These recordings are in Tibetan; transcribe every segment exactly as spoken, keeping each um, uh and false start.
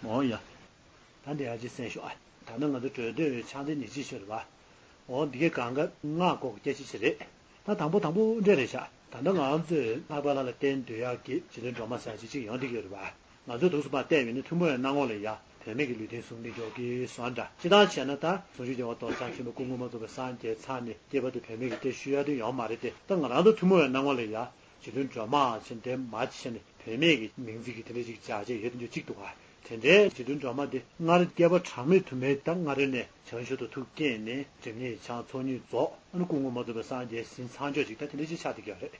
འོ་ཡ། ད་འདི་ཡ་ཅིག་གསན་ཤོག་ཨ། ད་ནི་ང་ཚོ་གྲོས་འདོད་ཕྱག་འཚལ་ཉེར་གཅིག་ཞུ་རེད་བ། འོ་འདི་གའི་གང་ག་སྔགས་སྐོར་གྱི་སྐད་ཆ་ཞིག་རེད། ད་དང་པོ་དང་པོ་འདྲ་རེད་ཤག་ད་ལྟ་ང་ཚོས་ལྷག་པའི་ལྷ་ལ་བརྟེན་སྡོད་ཡག་གི་རྗེ་བཙུན་སྒྲོལ་མ་ཟེར་ཡག་ཅིག་ཅིག་ཡོང་བསྡད་ཀྱི་ཡོད་རེད་བ། ང་ཚོས་དུས་སུ་མ་བལྟས་ཡོད་ན་ཐུན་མོང་བའི་སྣང་ངོ་ལ་ཡ་བུད་མེད་ཀྱི་ལུས་རྟེན་བཟུང་བསྡད་ཀྱོག་གི་བཟོ་འདྲ། སྤྱིར་བཏང་བྱས་ན་ད་ཟུང་འཇུག་རྒྱལ་བ་རྡོ་རྗེ་འཆང་ཆེན་པོ་སྐུ་ངོ་མ་ཐུབ་པ་སངས་རྒྱས་ཚར་ནས་སྐྱེས་པ་དེ་བུད་མེད་ཀྱི་སྐྱེས་ཞུ་ཡ་དེ་ཡོང་མ་རེད་དེ། ད་ང་རང་ཚོ་ཐུན་མོང་བའི་སྣང་ངོ་ལ་ཡ། རྗེ་བཙུན་སྒྲོལ་མ་ཟེར་དེ་མ་བྱས་ནས་བུད་མེད་ཀྱི་མིང་ཚིག་གི་དེ་འདྲ་ཅིག་སྦྱར་བྱས་ཡོད་དེ་འདྲ་གཅིག་འདུག་ག་དེ་འདྲའི་རྗེ་བཙུན་སྒྲོལ་མ་དེ་སྔར་བསྐལ་པ་གྲངས་མེད་དུ་མའི་ད་སྔ་རོལ་ནས་བྱང་ཆུབ་ཏུ་ཐུགས་བསྐྱེད་ནས་སྒྲིབ་གཉིས་སྦྱངས་ཚོགས་གཉིས་རྫོགས། ཨ་ནི་སྐུ་ངོ་མ་ཐུབ་པ་སངས་རྒྱས་ཟིན་ཚར་ཆོག་ཅིག་ད་དེ་འདྲ་ཅིག་ཆགས་བསྡད་ཀྱི་ཡོད་རེད།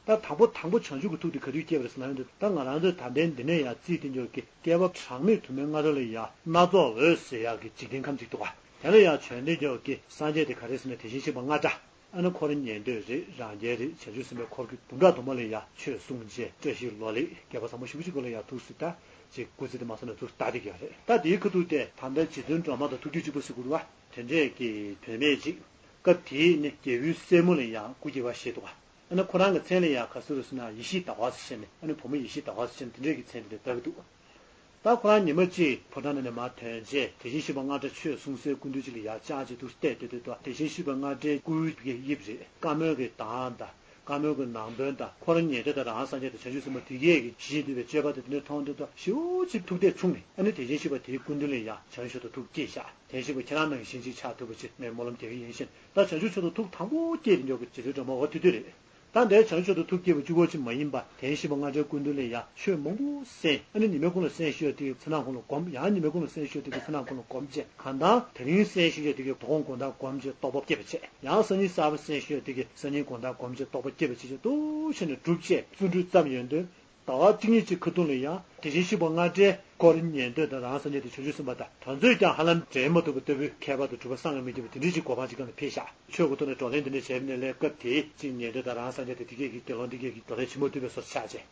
ད་དང་པོ་དང་པོ་བྱང་ཆུབ་ཀྱི་ཐུགས་དེ་ག་དུས་སྐྱེས་པ་རེད་ཟེར་ན་ཡོང་དུས་ད་ང་རང་ཚོས་ད་ལྟའི་འདི་ནས་ཡང་རྩིས་བསྟན་ཆོག་གི་བསྐལ་པ་གྲངས་མེད་དུ་མའི་སྔ་རོལ་ལ་ཡང་སྣ་ཚོགས་འོད་ཟེར་ཡག་གི་འཇིག་རྟེན་ཁམས་ཅིག་འདུག་ག་དེ་ལ་ཡང་བྱོན་བསྡད་ཆོག་གི་སངས་རྒྱས་དེ་ག་རེ་ཟེར་ན་དེ་བཞིན་གཤེགས་པ་ལྔ་སྒྲ། ཨ་ནི་འཁོར་ཉན་ཐོས་རེད། རང་རྒྱལ་རེད། བྱང་ཆུབ་སེམས་དཔའི་འཁོར་གྱི་འབུམ་ཕྲག་དུ་མ་ལ་ཡང་ཆོས་གསུངས་བྱས་བཀྲ་ཤིས་ལོ་ལེགས་བསྐལ་པ་བཟང་པོ་ཞེ་པོ་ཅིག་གོ་ལ་ཡང་ཐུགས་སུ་ད་ཅིག་སྐུ་ཚེ་དེ་མ་སོང་ན་ཐུགས་སུ་ད་བསྡད་ཀྱི་ཡོད་རེད། ད་དེའི་ཁ་ཐུག་དེ་ད་ལྟ་རྗེ་བཙུན་སྒྲོལ་མ་དང་ཐུགས་རྒྱུད་གཅིག་པ་ཟེར་དགོས་རེད་བ། དེ་འདྲས་ཀྱི་བུད་མེད་ཅིག་སྐབས་དེའི་ནི་རྒྱལ་བུའི་སྲས་མོ་ལ་ཡང་སྐུ་སྐྱེ་བ་བཞེས་འདུག་བ། ཨ་ནི་ཁོ་རང་གི་མཚན་ལ་ཡང་ག་ཟེར་རུ་ཟེར་ན་ཡེ་ཤེས་ཟླ་བ་ཟེར་བྱས་ནས། ཨ་ནི་བུ་མོ་ཡེ་ཤེས་ཟླ་བ་ཟེར་བྱས་ནས་དེ་འདྲས་ཀྱི་མཚན་དེ་འདྲ་བཏགས་ཀྱི་འདུག་ད་ཁོ་རང་ཉི་མ་གཅིག་ཕོ་བྲང་ནང་ནས་མར་ཐོན་རྗེས་དེ་བཞིན་གཤེགས་པ་ལྔ་སྒྲ་ཆོས་གསུང་སའི་སྐུ་མདུན་ཅིག་ལ་ཡར་བཅར་བྱས་འདུག་བལྟས་དུས་དེ་དུས་དེ་བཞིན་གཤེགས་པ་ལྔ་སྒྲའི་སྐུའི་གི་དབྱིབས་རེད། བཀའ་མོལ་གྱི་གདངས་དང་བཀའ་མོལ་གྱི་ནང་དོན་དང་འཁོར་ཉན་ཐོས་དང་རང་སངས་རྒྱས་དང་བྱང་ཆུབ་སེམས་དཔའ་དེ་གས་ཀྱི་བཞེས་འདུག་པའི་སྤྱོད་པ་དེ་དེ་འདྲ་མཐོང་དུས་ད་ཞེ་པོ་ཅིག་ཐུགས་གཏད་ཆུང་ནས། ཨ་ནི་དེ་བཞིན་གཤེགས་པ་དེའི་སྐུ་མདུན་ལ་ཡར་བྱང་ཆུབ་ཏུ་ཐུགས་བསྐྱེད་བཞག་དེ་བཞིན་གཤེགས་པ་ཁྱེད་རང་ནང་བཞིན་ཅིག་ཆགས་ཐུབ་པ་ཅིག་ངས་སྨོན་ལམ་རྒྱག་གི་ཡིན་ཞེས། ད་བྱང་ཆུབ་མཆོག་ཏུ་ཐུགས་དང་པོ་བསྐྱེད་དེ་འཇོག་གི་རྗེ་བཙུན་སྒྲོལ་མ་འོ་དེ་དུས་རེད། ད་ལྟའི་བྱང་ཆུབ་ཏུ་ཐུགས་བསྐྱེད་པ་གཅིག་པོ་ཅིག་མ་ཡིན་པ་དེ་བཞིན་གཤེགས་པ་ལྔ་སྒྲའི་སྐུ་མདུན་ལ་ཡང་ཆོས་མང་པོ་གསན། ཨ་ནི་ཉི་མའི་གུང་ལ་གསན་བཞུགས་ཡ་དེ་གི་ཚེ་ན་ཁོང་ལ་སྒོམ། ཡང་ཉི་མའི་གུང་ལ་གསན་བཞུགས་ཡ་དེ་གི་ཚེ་ན་ཁོང་ལ་སྒོམ་བྱས། གང་ལྟར་དེ་རིང་གསན་བཞུགས་ཡ་དེ་གི་དོ་དགོང་དགོང་དག་སྒོམ་བྱས་རྟོགས་པ་སྐྱེས་པ་བྱས། ཡང་སང་ཉིན་གསར་པ་གསན་བཞུགས་ཡ་དེ་གི་སང་ཉིན་དགོང་དག་སྒོམ་བྱས་རྟོགས་པ་སྐྱེས་པ་བྱས་བྱས་འདུག་བྱས་ནས་སྒྲུབ་བྱས་བརྩོན་འགྲུས་བརྩམས་ཡོང་དུས། ཟླ་བ་གཅིག་གཉིས་ཅིག་ཁ་ཐུག་ལ་ཡང་དེ་བཞིན་གཤེགས་པ་ལྔ་སྒྲའི་འཁོར་ཉན་ཐོས་དང་རང་སངས་རྒྱས་དང་བྱང་ཆུབ་སེམས་དཔའ་དང་དེ་ཚོས་ཀྱང་ཧ་ལམ་འབྲལ་མ་ཐུབ་པ་ལྟ་བུའི་མཁས་པ་དང་གྲུབ་པ་བསམ་གྱིས་མི་ཁྱབ་པ་དེ་འདྲ་ཅིག་གོ་འཕང་ཅིག་སྒང་ལ་ཕེབས་ཤག་ཆོས་ཀྱི་ཐོག་ནས་བགྲོ་གླེང་དེ་འདྲ་བྱས་པ་ནས་ལས་སྐབས་དེའི་ཅིག་ཉན་ཐོས་དང་རང་སངས་རྒྱས་དང་དེ་གས་ཀྱི་དགེ་སློང་དེ་གས་ཀྱི་བགྲོ་གླེང་ཇི་མ་བསྡུས་པའི་བཟོ་ཆགས་བྱས།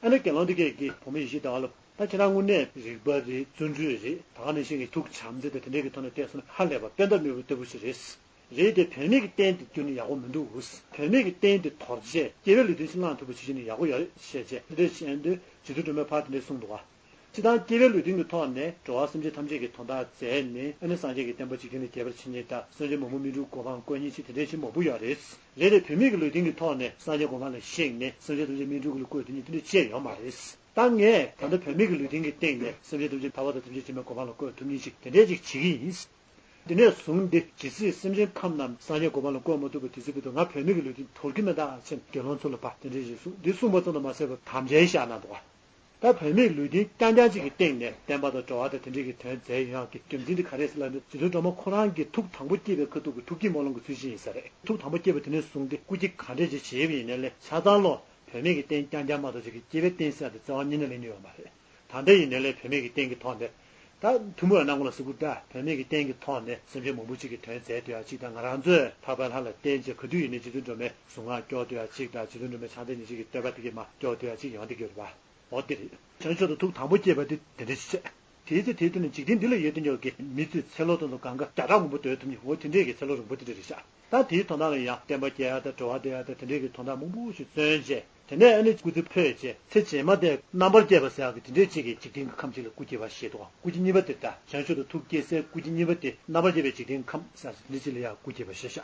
ཨ་ནི་དགེ་སློང་དེ་གས་ཀྱིས་བུ་མོ་ཡེ་ཤེས་ཟླ་བ་ལ། ད་ཁྱེད་རང་དངོས་གནས་རིག་པ་རེད། བརྩོན་འགྲུས་རེད། ད་ག་ནང་བཞིན་གྱི་ཐུགས་བྱམས་བརྩེ་དང་དེ་འདྲ་གི་ཐོག་ནས་བལྟས་སོང་ན་ཧ་ལས་པ་དཔེ་ལྟ་མེད་པ་ལྟ་བུ་ཞིག་རེད། རེད་དེ་བུད་མེད་ཀྱི་རྟེན་དེ་བསྐྱུར་ན་ཡག་པོ་མི་འདུག་བུད་མེད་ཀྱི་རྟེན་དེ་དོར་བྱས་སྐྱེ་བའི་ལུས་རྟེན་ཞིག་བླངས་ཐུབ་པ་ཞིག་བྱས་ན་ཡག་པོ་ཡོད་རེད་ཞེས་བྱས། དེ་འདྲ་བྱས་དུས་རྗེ་བཙུན་སྒྲོལ་མའི་ཕར་དེ་འདྲ་གསུངས་འདུག་བ། སྤྱིར་བཏང་སྐྱེ་བའི་ལུས་རྟེན་གྱི་ཐོག་ནས་འགྲོ་བ་སེམས་ཅན་ཐམས་ཅད་ཀྱི་དོན་དག་མཛད་ནས། ཨ་ནི་སངས་རྒྱས་ཀྱི་བསྟན་པ་འཇིག་རྟེན་ལ་རྒྱས་པར་བྱེད་མཁན་དང་སེམས་ཅན་མང་པོ་སྨིན་གྲོལ་གྱི་གོ་འཕང་བཀོད་མཁན་ཞིག་དེ་འདྲ་ཞིག་མང་པོ་ཡོད་རེད། རེད་དེ་བུད་མེད་ཀྱི་ལུས་རྟེན་གྱི་ཐོག་ནས་སངས་རྒྱས་གོ་འཕང་ལ་གཤེགས་ནས་སེམས་ཅན་ཐམས་ཅད་སྨིན་གྲོལ་གྱི་ལ་བཀོད་ཐུབ་མཁན་དེ་འདྲ་བྱས་ཡོད་མ་རེད། ད་ངས་ད་ལྟ་བུད་མེད་ཀྱི་ལུས་རྟེན་གྱི་སྟེང་ནས་སེམས་ཅན་ཐམས་ཅད་ཐར་པ་དང་ཐམས་ཅད་མཁྱེན་པའི་གོ་འཕང་ལ་བཀོད་ཐུབ་མཁན་ཞིག་དེ་འདྲས་ཅིག་བྱེད་ཀྱི་ཡིན། དེ་ནས་བཟུང་སྟེ་ཇི་སྲིད་སེམས་ཅན་ཁམས་རྣམས་སངས་རྒྱས་གོ་འཕང་ལ་བཀོད་མ་ཐུབ་པ་དེ་སྲིད་བར་དུ་ང་བུད་མེད་ཀྱི་ལུས་རྟེན་དོར་གྱི་མེད་ད་ཅེས་དགེ་སློང་ཚོ་ལ་ཕར་དེ་འདྲས་ཞིག་གསུངས། འདི་གསུངས་པ་ཙམ་དུ་མ་ཟད་པར་དམ་བཅའ་བཞག་གནང་འདུག་བ། ད་བུད་མེད་ཀྱི་ལུས་རྟེན་རྐྱང་རྐྱང་གཅིག་གི་སྟེང་ནས་བསྟན་པ་དང་འགྲོ་བ་དང་དེ་འདྲས་ཀྱི་དོན་མཛད་ཡོང་ཡག་གི་རྒྱུ་མཚན་དེ་ག་རེ་རེད་ཟེར་ན། རྗེ་བཙུན་སྒྲོལ་མ་ཁོ་རང་གི་ཐུགས་དང་པོ་བསྐྱེད་པའི་ཁ་ཐུག་གི་ཐུགས་བསྐྱེད་སྨོན་ལམ་གྱི་ཚུལ་བཞིན་ཡིན་ས་རེད། ཐུགས་དང་པོ་བསྐྱེད་པ་དེ་ནས་བཟུང་སྟེ་སྐུ་སྐྱེ་གང་འདྲས་ཅིག་བྱས་པ་ཡིན་ནའི་ལས་ཆ་ཚང་ལོ་བུད་མེད་ཀྱི་རྟེན་རྐྱང་རྐྱང་མ་གཏོགས་ཅིག་གི་སྐྱེ་བའི་རྟེན་ཟེར་ཡག་དེ་རྩ་བ་ཉིད་ནས་ལེན་ཡོད་མ་རེད། ད་ལྟ་ཡིན་ནའི་ལས་བུད་མེད་ཀྱི་རྟེན་གྱི་ཐོག་ནས། ད་ཐུན་མོང་བའི་སྣང་ངོ་ལ་གཟིགས་སྐོར་ད་བུད་མེད་ཀྱི་རྟེན་གྱི་ཐོག་ནས་སེམས་ཅན་མང་པོ་ཅིག་གི་དོན་མཛད་སྡོད་ཡག་ཅིག་དང་། ང་རང་ཚོས་ལྷག་པའི་ལྷ་ལ་བརྟེན་བྱས་ག་དུས་ཡིན་ནའི་རྗེ་བཙུན་སྒྲོལ་མའི་གཟུངས་སྔགས་སྐྱོར་སྡོད་ཡག་ཅིག་དང་། རྗེ་བཙུན་སྒྲོལ་མའི་ཕྱག་རྟེན་ཉེར་གཅིག་གི་བསྟོད་པ་དེ་གས་མར་སྐྱོར་སྡོད་ཡག་ཅིག་ཡོང་བསྡད་ཀྱི་ཡོད་རེད་པ། འོ་དེ་རེད། བྱང་ཆུབ་ཏུ་ཐུགས་དང་པོ་བསྐྱེད་པ་དེ་དེ་འདྲ་ཞིག་བྱས། དེའི་ཚེ་དེའི་དུས་ནས་འཇིག་རྟེན་འདི་ལ་ཡོད་དུ་འཇོག་གི་མི་ཚོས་ཚེ་ལོ་དང་དུ་གང་ག་བརྒྱ་ཕྲག་མང་པོ་སྡོད་ཐུབ་མཁན་འོ་དེ་འདྲས་ཀྱི་ཚེ་ལོ་རིང་པོ་དེ་འདྲ་རེད་ཤག་ད་དེའི་དོན་དག་ལ་ཡང་བསྟན་པ་སྐྱེ་ཡག་དང་འགྲོ་བ་སྡོད་ཡག་དང་དེ་འདྲས་ཀྱི་དོན་དག་མང་པོ་ཞིག་བརྩོན་བྱས། དེ་ནས་ཨ་ནི་སྐུ་ཚེ་འཕོས་བྱས་ཚེ་རྗེས་མ་དེ་རྣམ་པར་རྒྱལ་བ་ཟེར་ཡག་གི་དེ་འདྲས་ཅིག་གི་འཇིག་རྟེན་གྱི་ཁམས་ཅིག་ལ་སྐུ་སྐྱེ་བ་ཞེས་འདུག་སྐུ་སྐྱེ་གཉིས་པ་དེ་ད་བྱང་ཆུབ་ཏུ་ཐུགས་བསྐྱེད་སའི་སྐུ་སྐྱེ་གཉིས་པ་དེ་རྣམ་པར་རྒྱལ་བའི་འཇིག་རྟེན་ཁམས་ཟེར་དེ་འདྲས་ཅིག་ལ་ཡང་སྐུ་སྐྱེ་བ་ཞེས་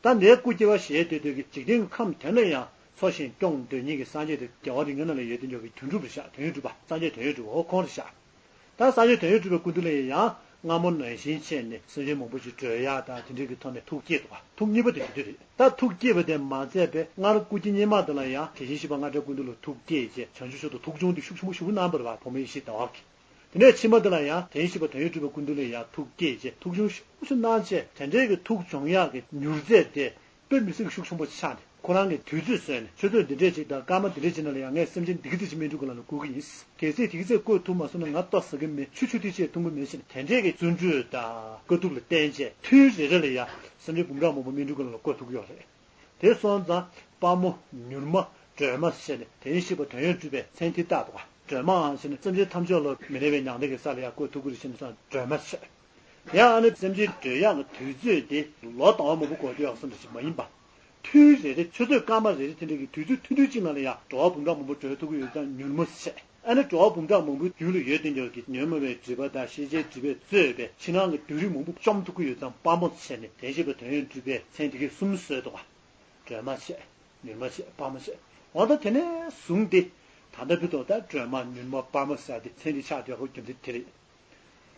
བྱ། ད་ལྟའི་སྐུ་སྐྱེ་བ་ཞེས་འདོད་འདོད་ཀྱི་འཇིག་རྟེན་གྱི་ཁམས་དེ་ན་ཡང་འཚོ་ཞིང་སྐྱོང་འདོད་མཁན་གྱི་སངས་རྒྱས་དེ་རྒྱལ་བ་རིགས་ལྔའི་ནང་ལ་ཡོད་དུ་འཇོག་གི་དོན་གྲུབ་རེད་ཤག་དོན་གྲུབ་པ་སངས་རྒྱས་དོན་གྲུབ་པ་འོ་ཁོང་རེད་ཤག་ད་སངས་རྒྱས་དོན་གྲུབ་པའི་སྐུ་མདུན་ལ་ཡང་སྔ་མོ་ནང་བཞིན་བྱས་ནས་སེམས་ཅན་མང་པོ་ཞིག་སྒྲོལ་ཡག་དང་དེ་འདྲའི་གི་ཐོག་ནས་ཐུགས་བསྐྱེད་འདུག་ག་ཐུགས་གཉིས་པ་དེ་དེ་དུས་རེད། ད་ཐུགས་བསྐྱེད་པ་དེ་མ་ཚད་པའི་སྔར་སྐུ་སྐྱེ་གཉིས་མ་དེ་ལ་ཡང་དེ་བཞིན་གཤེགས་པ་ལྔ་སྒྲའི་སྐུ་མདུན་ལ་ཐུགས་བསྐྱེད་བྱས་བྱང་ཆུབ་མཆོག་ཏུ་ཐུགས་ཆུང་དེ་ཤུགས་ཆེན་པོ་ཞེ་པོ་གནང་བ་རེད་བ། བུ་མོ་ཡེ་ཤེས་ཟླ་བ་གིས། དེ་ནས་ཕྱི་མ་དེ་ལ་ཡང་དེ་བཞིན་གཤེགས་པ་དོན་ཡོད་གྲུབ་པའི་སྐུ་མདུན་ལ་ཡང་ཐུགས་བསྐྱེད་བྱས་ཐུགས་ཆུང་ཤུགས་ཆེ་གནང་བྱས་དེ་འདྲའི་གི་ཐུགས་བྱུང་ཡག་གི་མྱུར་ཚད་དེ་དཔེ་མི་སྲིད་ཀྱི་ཤུགས་ཆེན་པོ་ཆགས་ནས་ཁོ་རང་གིས་དུས་ཚོད་བཟོས་ནས་ཆུ་ཚོད་འདི་འདྲས་ཅིག་དང་སྐར་མ་འདི་འདྲས་ཅིག་ནང་ལ་ཡང་ངས་སེམས་ཅན་འདི་གི་ཚེ་ཅིག་སྨིན་གྲོལ་གྱི་ལམ་ལ་བཀོད་ཀྱི་ཡིན། གལ་སྲིད་དེ་གི་ཚེ་བཀོད་ཐུབ་མ་སོང་ན་ང་ལྟོ་ཟ་གི་མེད། ཆུ་ཆུ་ཐིགས་ཆད་འཐུང་གི་མེད་ཟེར་ནས་དེ་འདྲས་ཀྱི་བརྩོན་འགྲུས་དང་དཀའ་ཐུབ་ལ་བརྟེན་བྱས་ཐུན་རེ་རེ་ལ་ཡང་སེམས་ཅན་འབུམ་ཕྲག་མང་པོ་སྨིན་གྲོལ་གྱི་ལམ་ལ་བཀོད་ཐུབ་ཀྱི་ཡོད་རེད། དེ་སོང་ཙང་དཔའ་མོ་མྱུར་མ་སྒྲོལ་མ་ཟེར་ནས་དེ་བཞིན་གཤེགས་པ་དོན་ཡོད་གྲུབ་པའི་མཚན་དེ་བཏགས་འདུག་ག་སྒྲོལ་མའང་ཟེར་ནས་སེམས་ཅན་ཐམས་ཅད་ལ་མི་གནས་པའི་མྱང་འདས་ཀྱི་ས་ལ་ཡང་བཀོད་ཐུབ་ཀྱི་རེད་ཟེར་ནས་སོང་སྒྲོལ་མ་ཟེར། ཡང་ཨ་ནི་སེམས་ཅན་སྒྲོལ་ཡག་གི་དུས་ཚོད་དེ་ལོ་ཟླ་བ་མང་པོ་འགོར་དུས་ཡག་སོང་འདྲ་ཞིག་མ་ཡིན་པ། ཐུན་རེ་རེ་ཆུ་ཚོད་སྐར་མ་རེ་རེ་དེ་འདྲ་གི་དུས་ཚོད་ཐུང་ཐུང་གཅིག་ནང་ལ་ཡང་འགྲོ་བ་འབུམ་ཕྲག་མང་པོ་སྒྲོལ་ཐུབ་ཀྱི་ཡོད་ཙང་མྱུར་མ་ཟེར། ཨ་ནི་འགྲོ་བ་འབུམ་ཕྲག་མང་པོའི་རྒྱུད་ལ་ཡོད་དེ་འདྲ་གི་ཉོན་མོངས་པའི་སྒྲིབ་པ་དང་ཤེས་བྱའི་སྒྲིབ་པས་གཙོས་པའི་ཕྱི་ནང་གི་སྡུག་རིགས་མང་པོ་བཅོམ་ཐུབ་ཀྱི་ཡོད་ཙང་དཔའ་མོ་བྱས་ནས་དེ་བཞིན་གཤེགས་པ་དོན་ཡོད་གྲུབ་པའི་མཚན་དེ་གའི་གསུམ་གསོལ་འདུག་ག་སྒྲོལ་མ་བྱས། མྱུར་མ་བྱས། དཔའ་མོ་བྱས། འོ་ད་དེ་ནས་བཟུང་སྟེ་ད་ལྟ་བུ་དོ་ད་སྒྲོལ་མ་མྱུར་མ་དཔའ་མོ་ཟེར་ཏེ་མཚན་དེ་ཆགས་བསྡད་ཡོད་རྒྱུ་མཚན་དེ་རེད།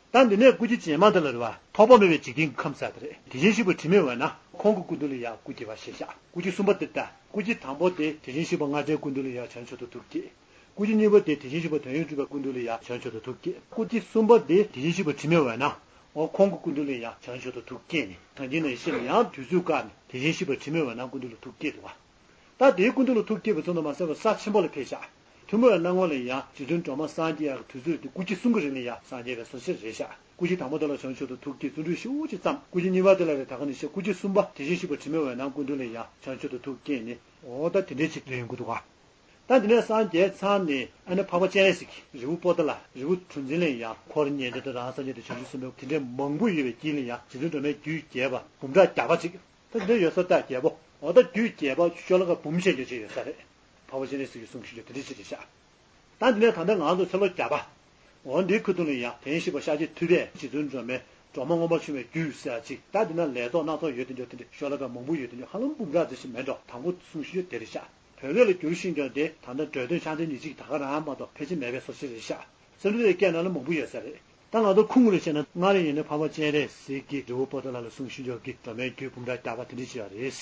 ད་འདི་ནས་སྐུ་བརྒྱུད་རྗེས་མ་དེ་ལ་རེད་བ། ཐོགས་པ་མེད་པའི་འཇིག་རྟེན་གྱི་ཁམས་ཟེར་དེ་རེད། དེ་བཞིན་གཤེགས་པ་དྲི་མེད་འོད་སྣང་ཁོང་གི་སྐུ་མདུན་ལ་ཡང་སྐུ་བརྒྱབ་པ་ཞེས་བྱ། སྐུ་བརྒྱུད་གསུམ་པ་དེ་ལྟ། སྐུ་བརྒྱུད་དང་པོ་དེ་དེ་བཞིན་གཤེགས་པ་ལྔ་སྡེའི་སྐུ་མདུན་ལ་ཡང་བྱང་ཆུབ་ཏུ་ཐུགས་བསྐྱེད། སྐུ་བརྒྱུད་གཉིས་པ་དེ་དེ་བཞིན་གཤེགས་པ་དོན་ཡོད་གྲུབ་པའི་སྐུ་མདུན་ལ་ཡང་བྱང་ཆུབ་ཏུ་ཐུགས་བསྐྱེད། སྐུ་བརྒྱུད་གསུམ་པ་དེ་དེ་བཞིན་གཤེགས་པ་དྲི་མེད་འོད་སྣང་། འོ་ཁོང་གི་སྐུ་མདུན་ལ་ཡང་བྱང་ཆུབ་ཏུ་ཐུགས་བསྐྱེད་ནས་ད་གིན་ནང་བཞིན་ཡང་དུས་ཚོད་བཀག་ནས་དེ་བཞིན་གཤེགས་པ་དྲི་མེད་འོད་སྣང་སྐུ་མདུན་ལ་ཐུགས་བསྐྱེད་འདུག་བ། ད་དེའི་སྐུ་མདུན་ལ་ཐུགས་བསྐྱེད་པ་ཙམ་དུ་མ་ཟད་པར་ས་ཆེན་པོ་ལ་ཕེབས་ཤག་ཐུན་མོང་བའི་སྣང་ངོ་ལ་ཡང་རྗེ་བཙུན་སྒྲོལ་མ་སངས་རྒྱས་ཡག་གི་དུས་ཚོད་དེ་སྐུ་བརྒྱུད་གསུམ་གྱི་རིང་ལ་ཡང་སངས་རྒྱས་པའི་སོ་སོར་རེད་ཤག་སྐུ་བརྒྱུད་དང་པོ་དེ་ལ་བྱང་ཆུབ་ཏུ་ཐུགས་བསྐྱེད་བརྩོན་འགྲུས་ཞེ་པོ་ཅིག་བརྩམས། སྐུ་བརྒྱུད་གཉིས་པ་དེ་ལ་རེད་ད་ག་ནང་བཞིན་སྐུ་བརྒྱུད་གསུམ་པ་དེ་བཞིན་གཤེགས་པ་དྲི་མེད་འོད་སྣང་སྐུ་མདུན་ལ་ཡང་བྱང་ཆུབ་ཏུ་ཐུགས་བསྐྱེད་ནས་འོ་ད་དེ་འདྲའི་ཅིག་རེད་ཡོང་གི་འདུག་ག་ད་འདི་ནས་སངས་རྒྱས་ཚར་ནས་ཨ་ནི་འཕགས་པ་སྤྱན་རས་གཟིགས་ཀྱིས་རི་བོ་པོ་ཏ་ལ་རི་བོ་གྲུ་འཛིན་ལ་ཡང་འཁོར་ཉན་ཐོས་དང་རང་སངས་རྒྱས་དང་བྱང་ཆུབ་སེམས་དཔའ་དེ་འདྲའི་མང་པོ་ཡོད་པའི་དཀྱིལ་ལ་ཡང་རྗེ་བཙུན་སྒྲོལ་མའི་རྒྱུད་རྒྱས་པ་འབུམ་ཕྲག་བརྒྱ་པ་ཅིག་ད་འདི་འདྲ་ཡོད་ས་ད་རྒྱལ་པོ། འོ་ད་རྒྱུད་རྒྱས་པ་ཤོ་ལོ་ཀ་འབུམ་ཕྲག་བརྒྱད་ཅུ་ཡོད་ས་རེད། འཕགས་པ་སྤྱན་རས་གཟིགས་ཀྱིས་གསུངས་ཞུ་རྒྱུ་དེ་འདྲ་ཞིག་རེད་ཤག་ད་འདི་ནས་ད་ལྟ་ང་ཚོ་ཚེ་ལོ་བརྒྱ་པ། འོ་འདིའི་ཁ་ཐུག་ལ་ཡང་དེ་བཞིན་གཤེགས་པ་ཤཱཀྱ་ཐུབ་པས་རྗེ་བཙུན་སྒྲོལ་མའི་སྒྲོལ་མ་མངོན་པར་ཕྱུང་བའི་རྒྱུད་ཟེར་ཅིག་ད་འདི་ན་ལས་ཚོགས་སྣ་ཚོགས་ཡོད་དེ་འདྲ་དེ་འདྲ་ཤོ་ལོ་ཀ་མང་པོ་ཡོད་དེ་འདྲ་ཧ་ལམ་འབུམ་ཕྲག་ཙམ་ཞིག་མེད་འགྲོ། དང་པོ་གསུངས་ཞུ་རྒྱུ་དེ་རེད་ཤག་བོད་སྐད་ལ་བསྒྱུར་ཤེས་ཀྱང་དེ་ད་ལྟ་འགྲོ་དོན་ཕྱག་མཚན་ཉི་ཤུ་ད་ག་རང་མ་གཏོགས་ཕལ་ཆེར་མེད་པའི་བཟོ་ཞིག་རེད་ཤག་སེམས་ཁྲལ་དེ་སྐད་ནང་ལ་མང་པོ་ཡོད་ས་རེད། ད་ང་ཚོ་ཁུངས་ལ་བྱས་ན་སྔར་ཡིན་ན་འཕགས་པ་སྤྱན་རས་གཟིགས་ཀྱིས་རི་བོ་པོ་ཏ་ལ་ལ་གསུངས་ཞུ་འཇོག་གི་སྒྲོལ་མའི་རྒྱུད་འབུམ་ཕྲག་བརྒྱ་པ་དེ་འདྲ་ཞིག་ཡོད་རེད།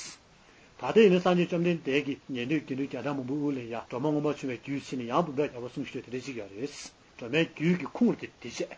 ད་ལྟ་ཡིན་ན་སངས་རྒྱས་བཅོམ་ལྡན་འདས་ཀྱིས་ཉན་ཐོས་དགེ་འདུན་བརྒྱ་ཕྲག་མང་པོའི་དབུ་ལ་ཡང་སྒྲོལ་མ་མངོན་པར་ཕྱུང་བའི་རྒྱུད་ཕྱེ་ནས་ཡང་འབུམ་ཕྲག་བརྒྱ་པ་གསུངས་ཞུ་འཇོག་དེ་འདྲ་ཞིག་ཡོད་རེད། སྒྲོལ་མའི་རྒྱུད་ཀྱི་ཁུངས་ལ་དེ་དེ་བྱས།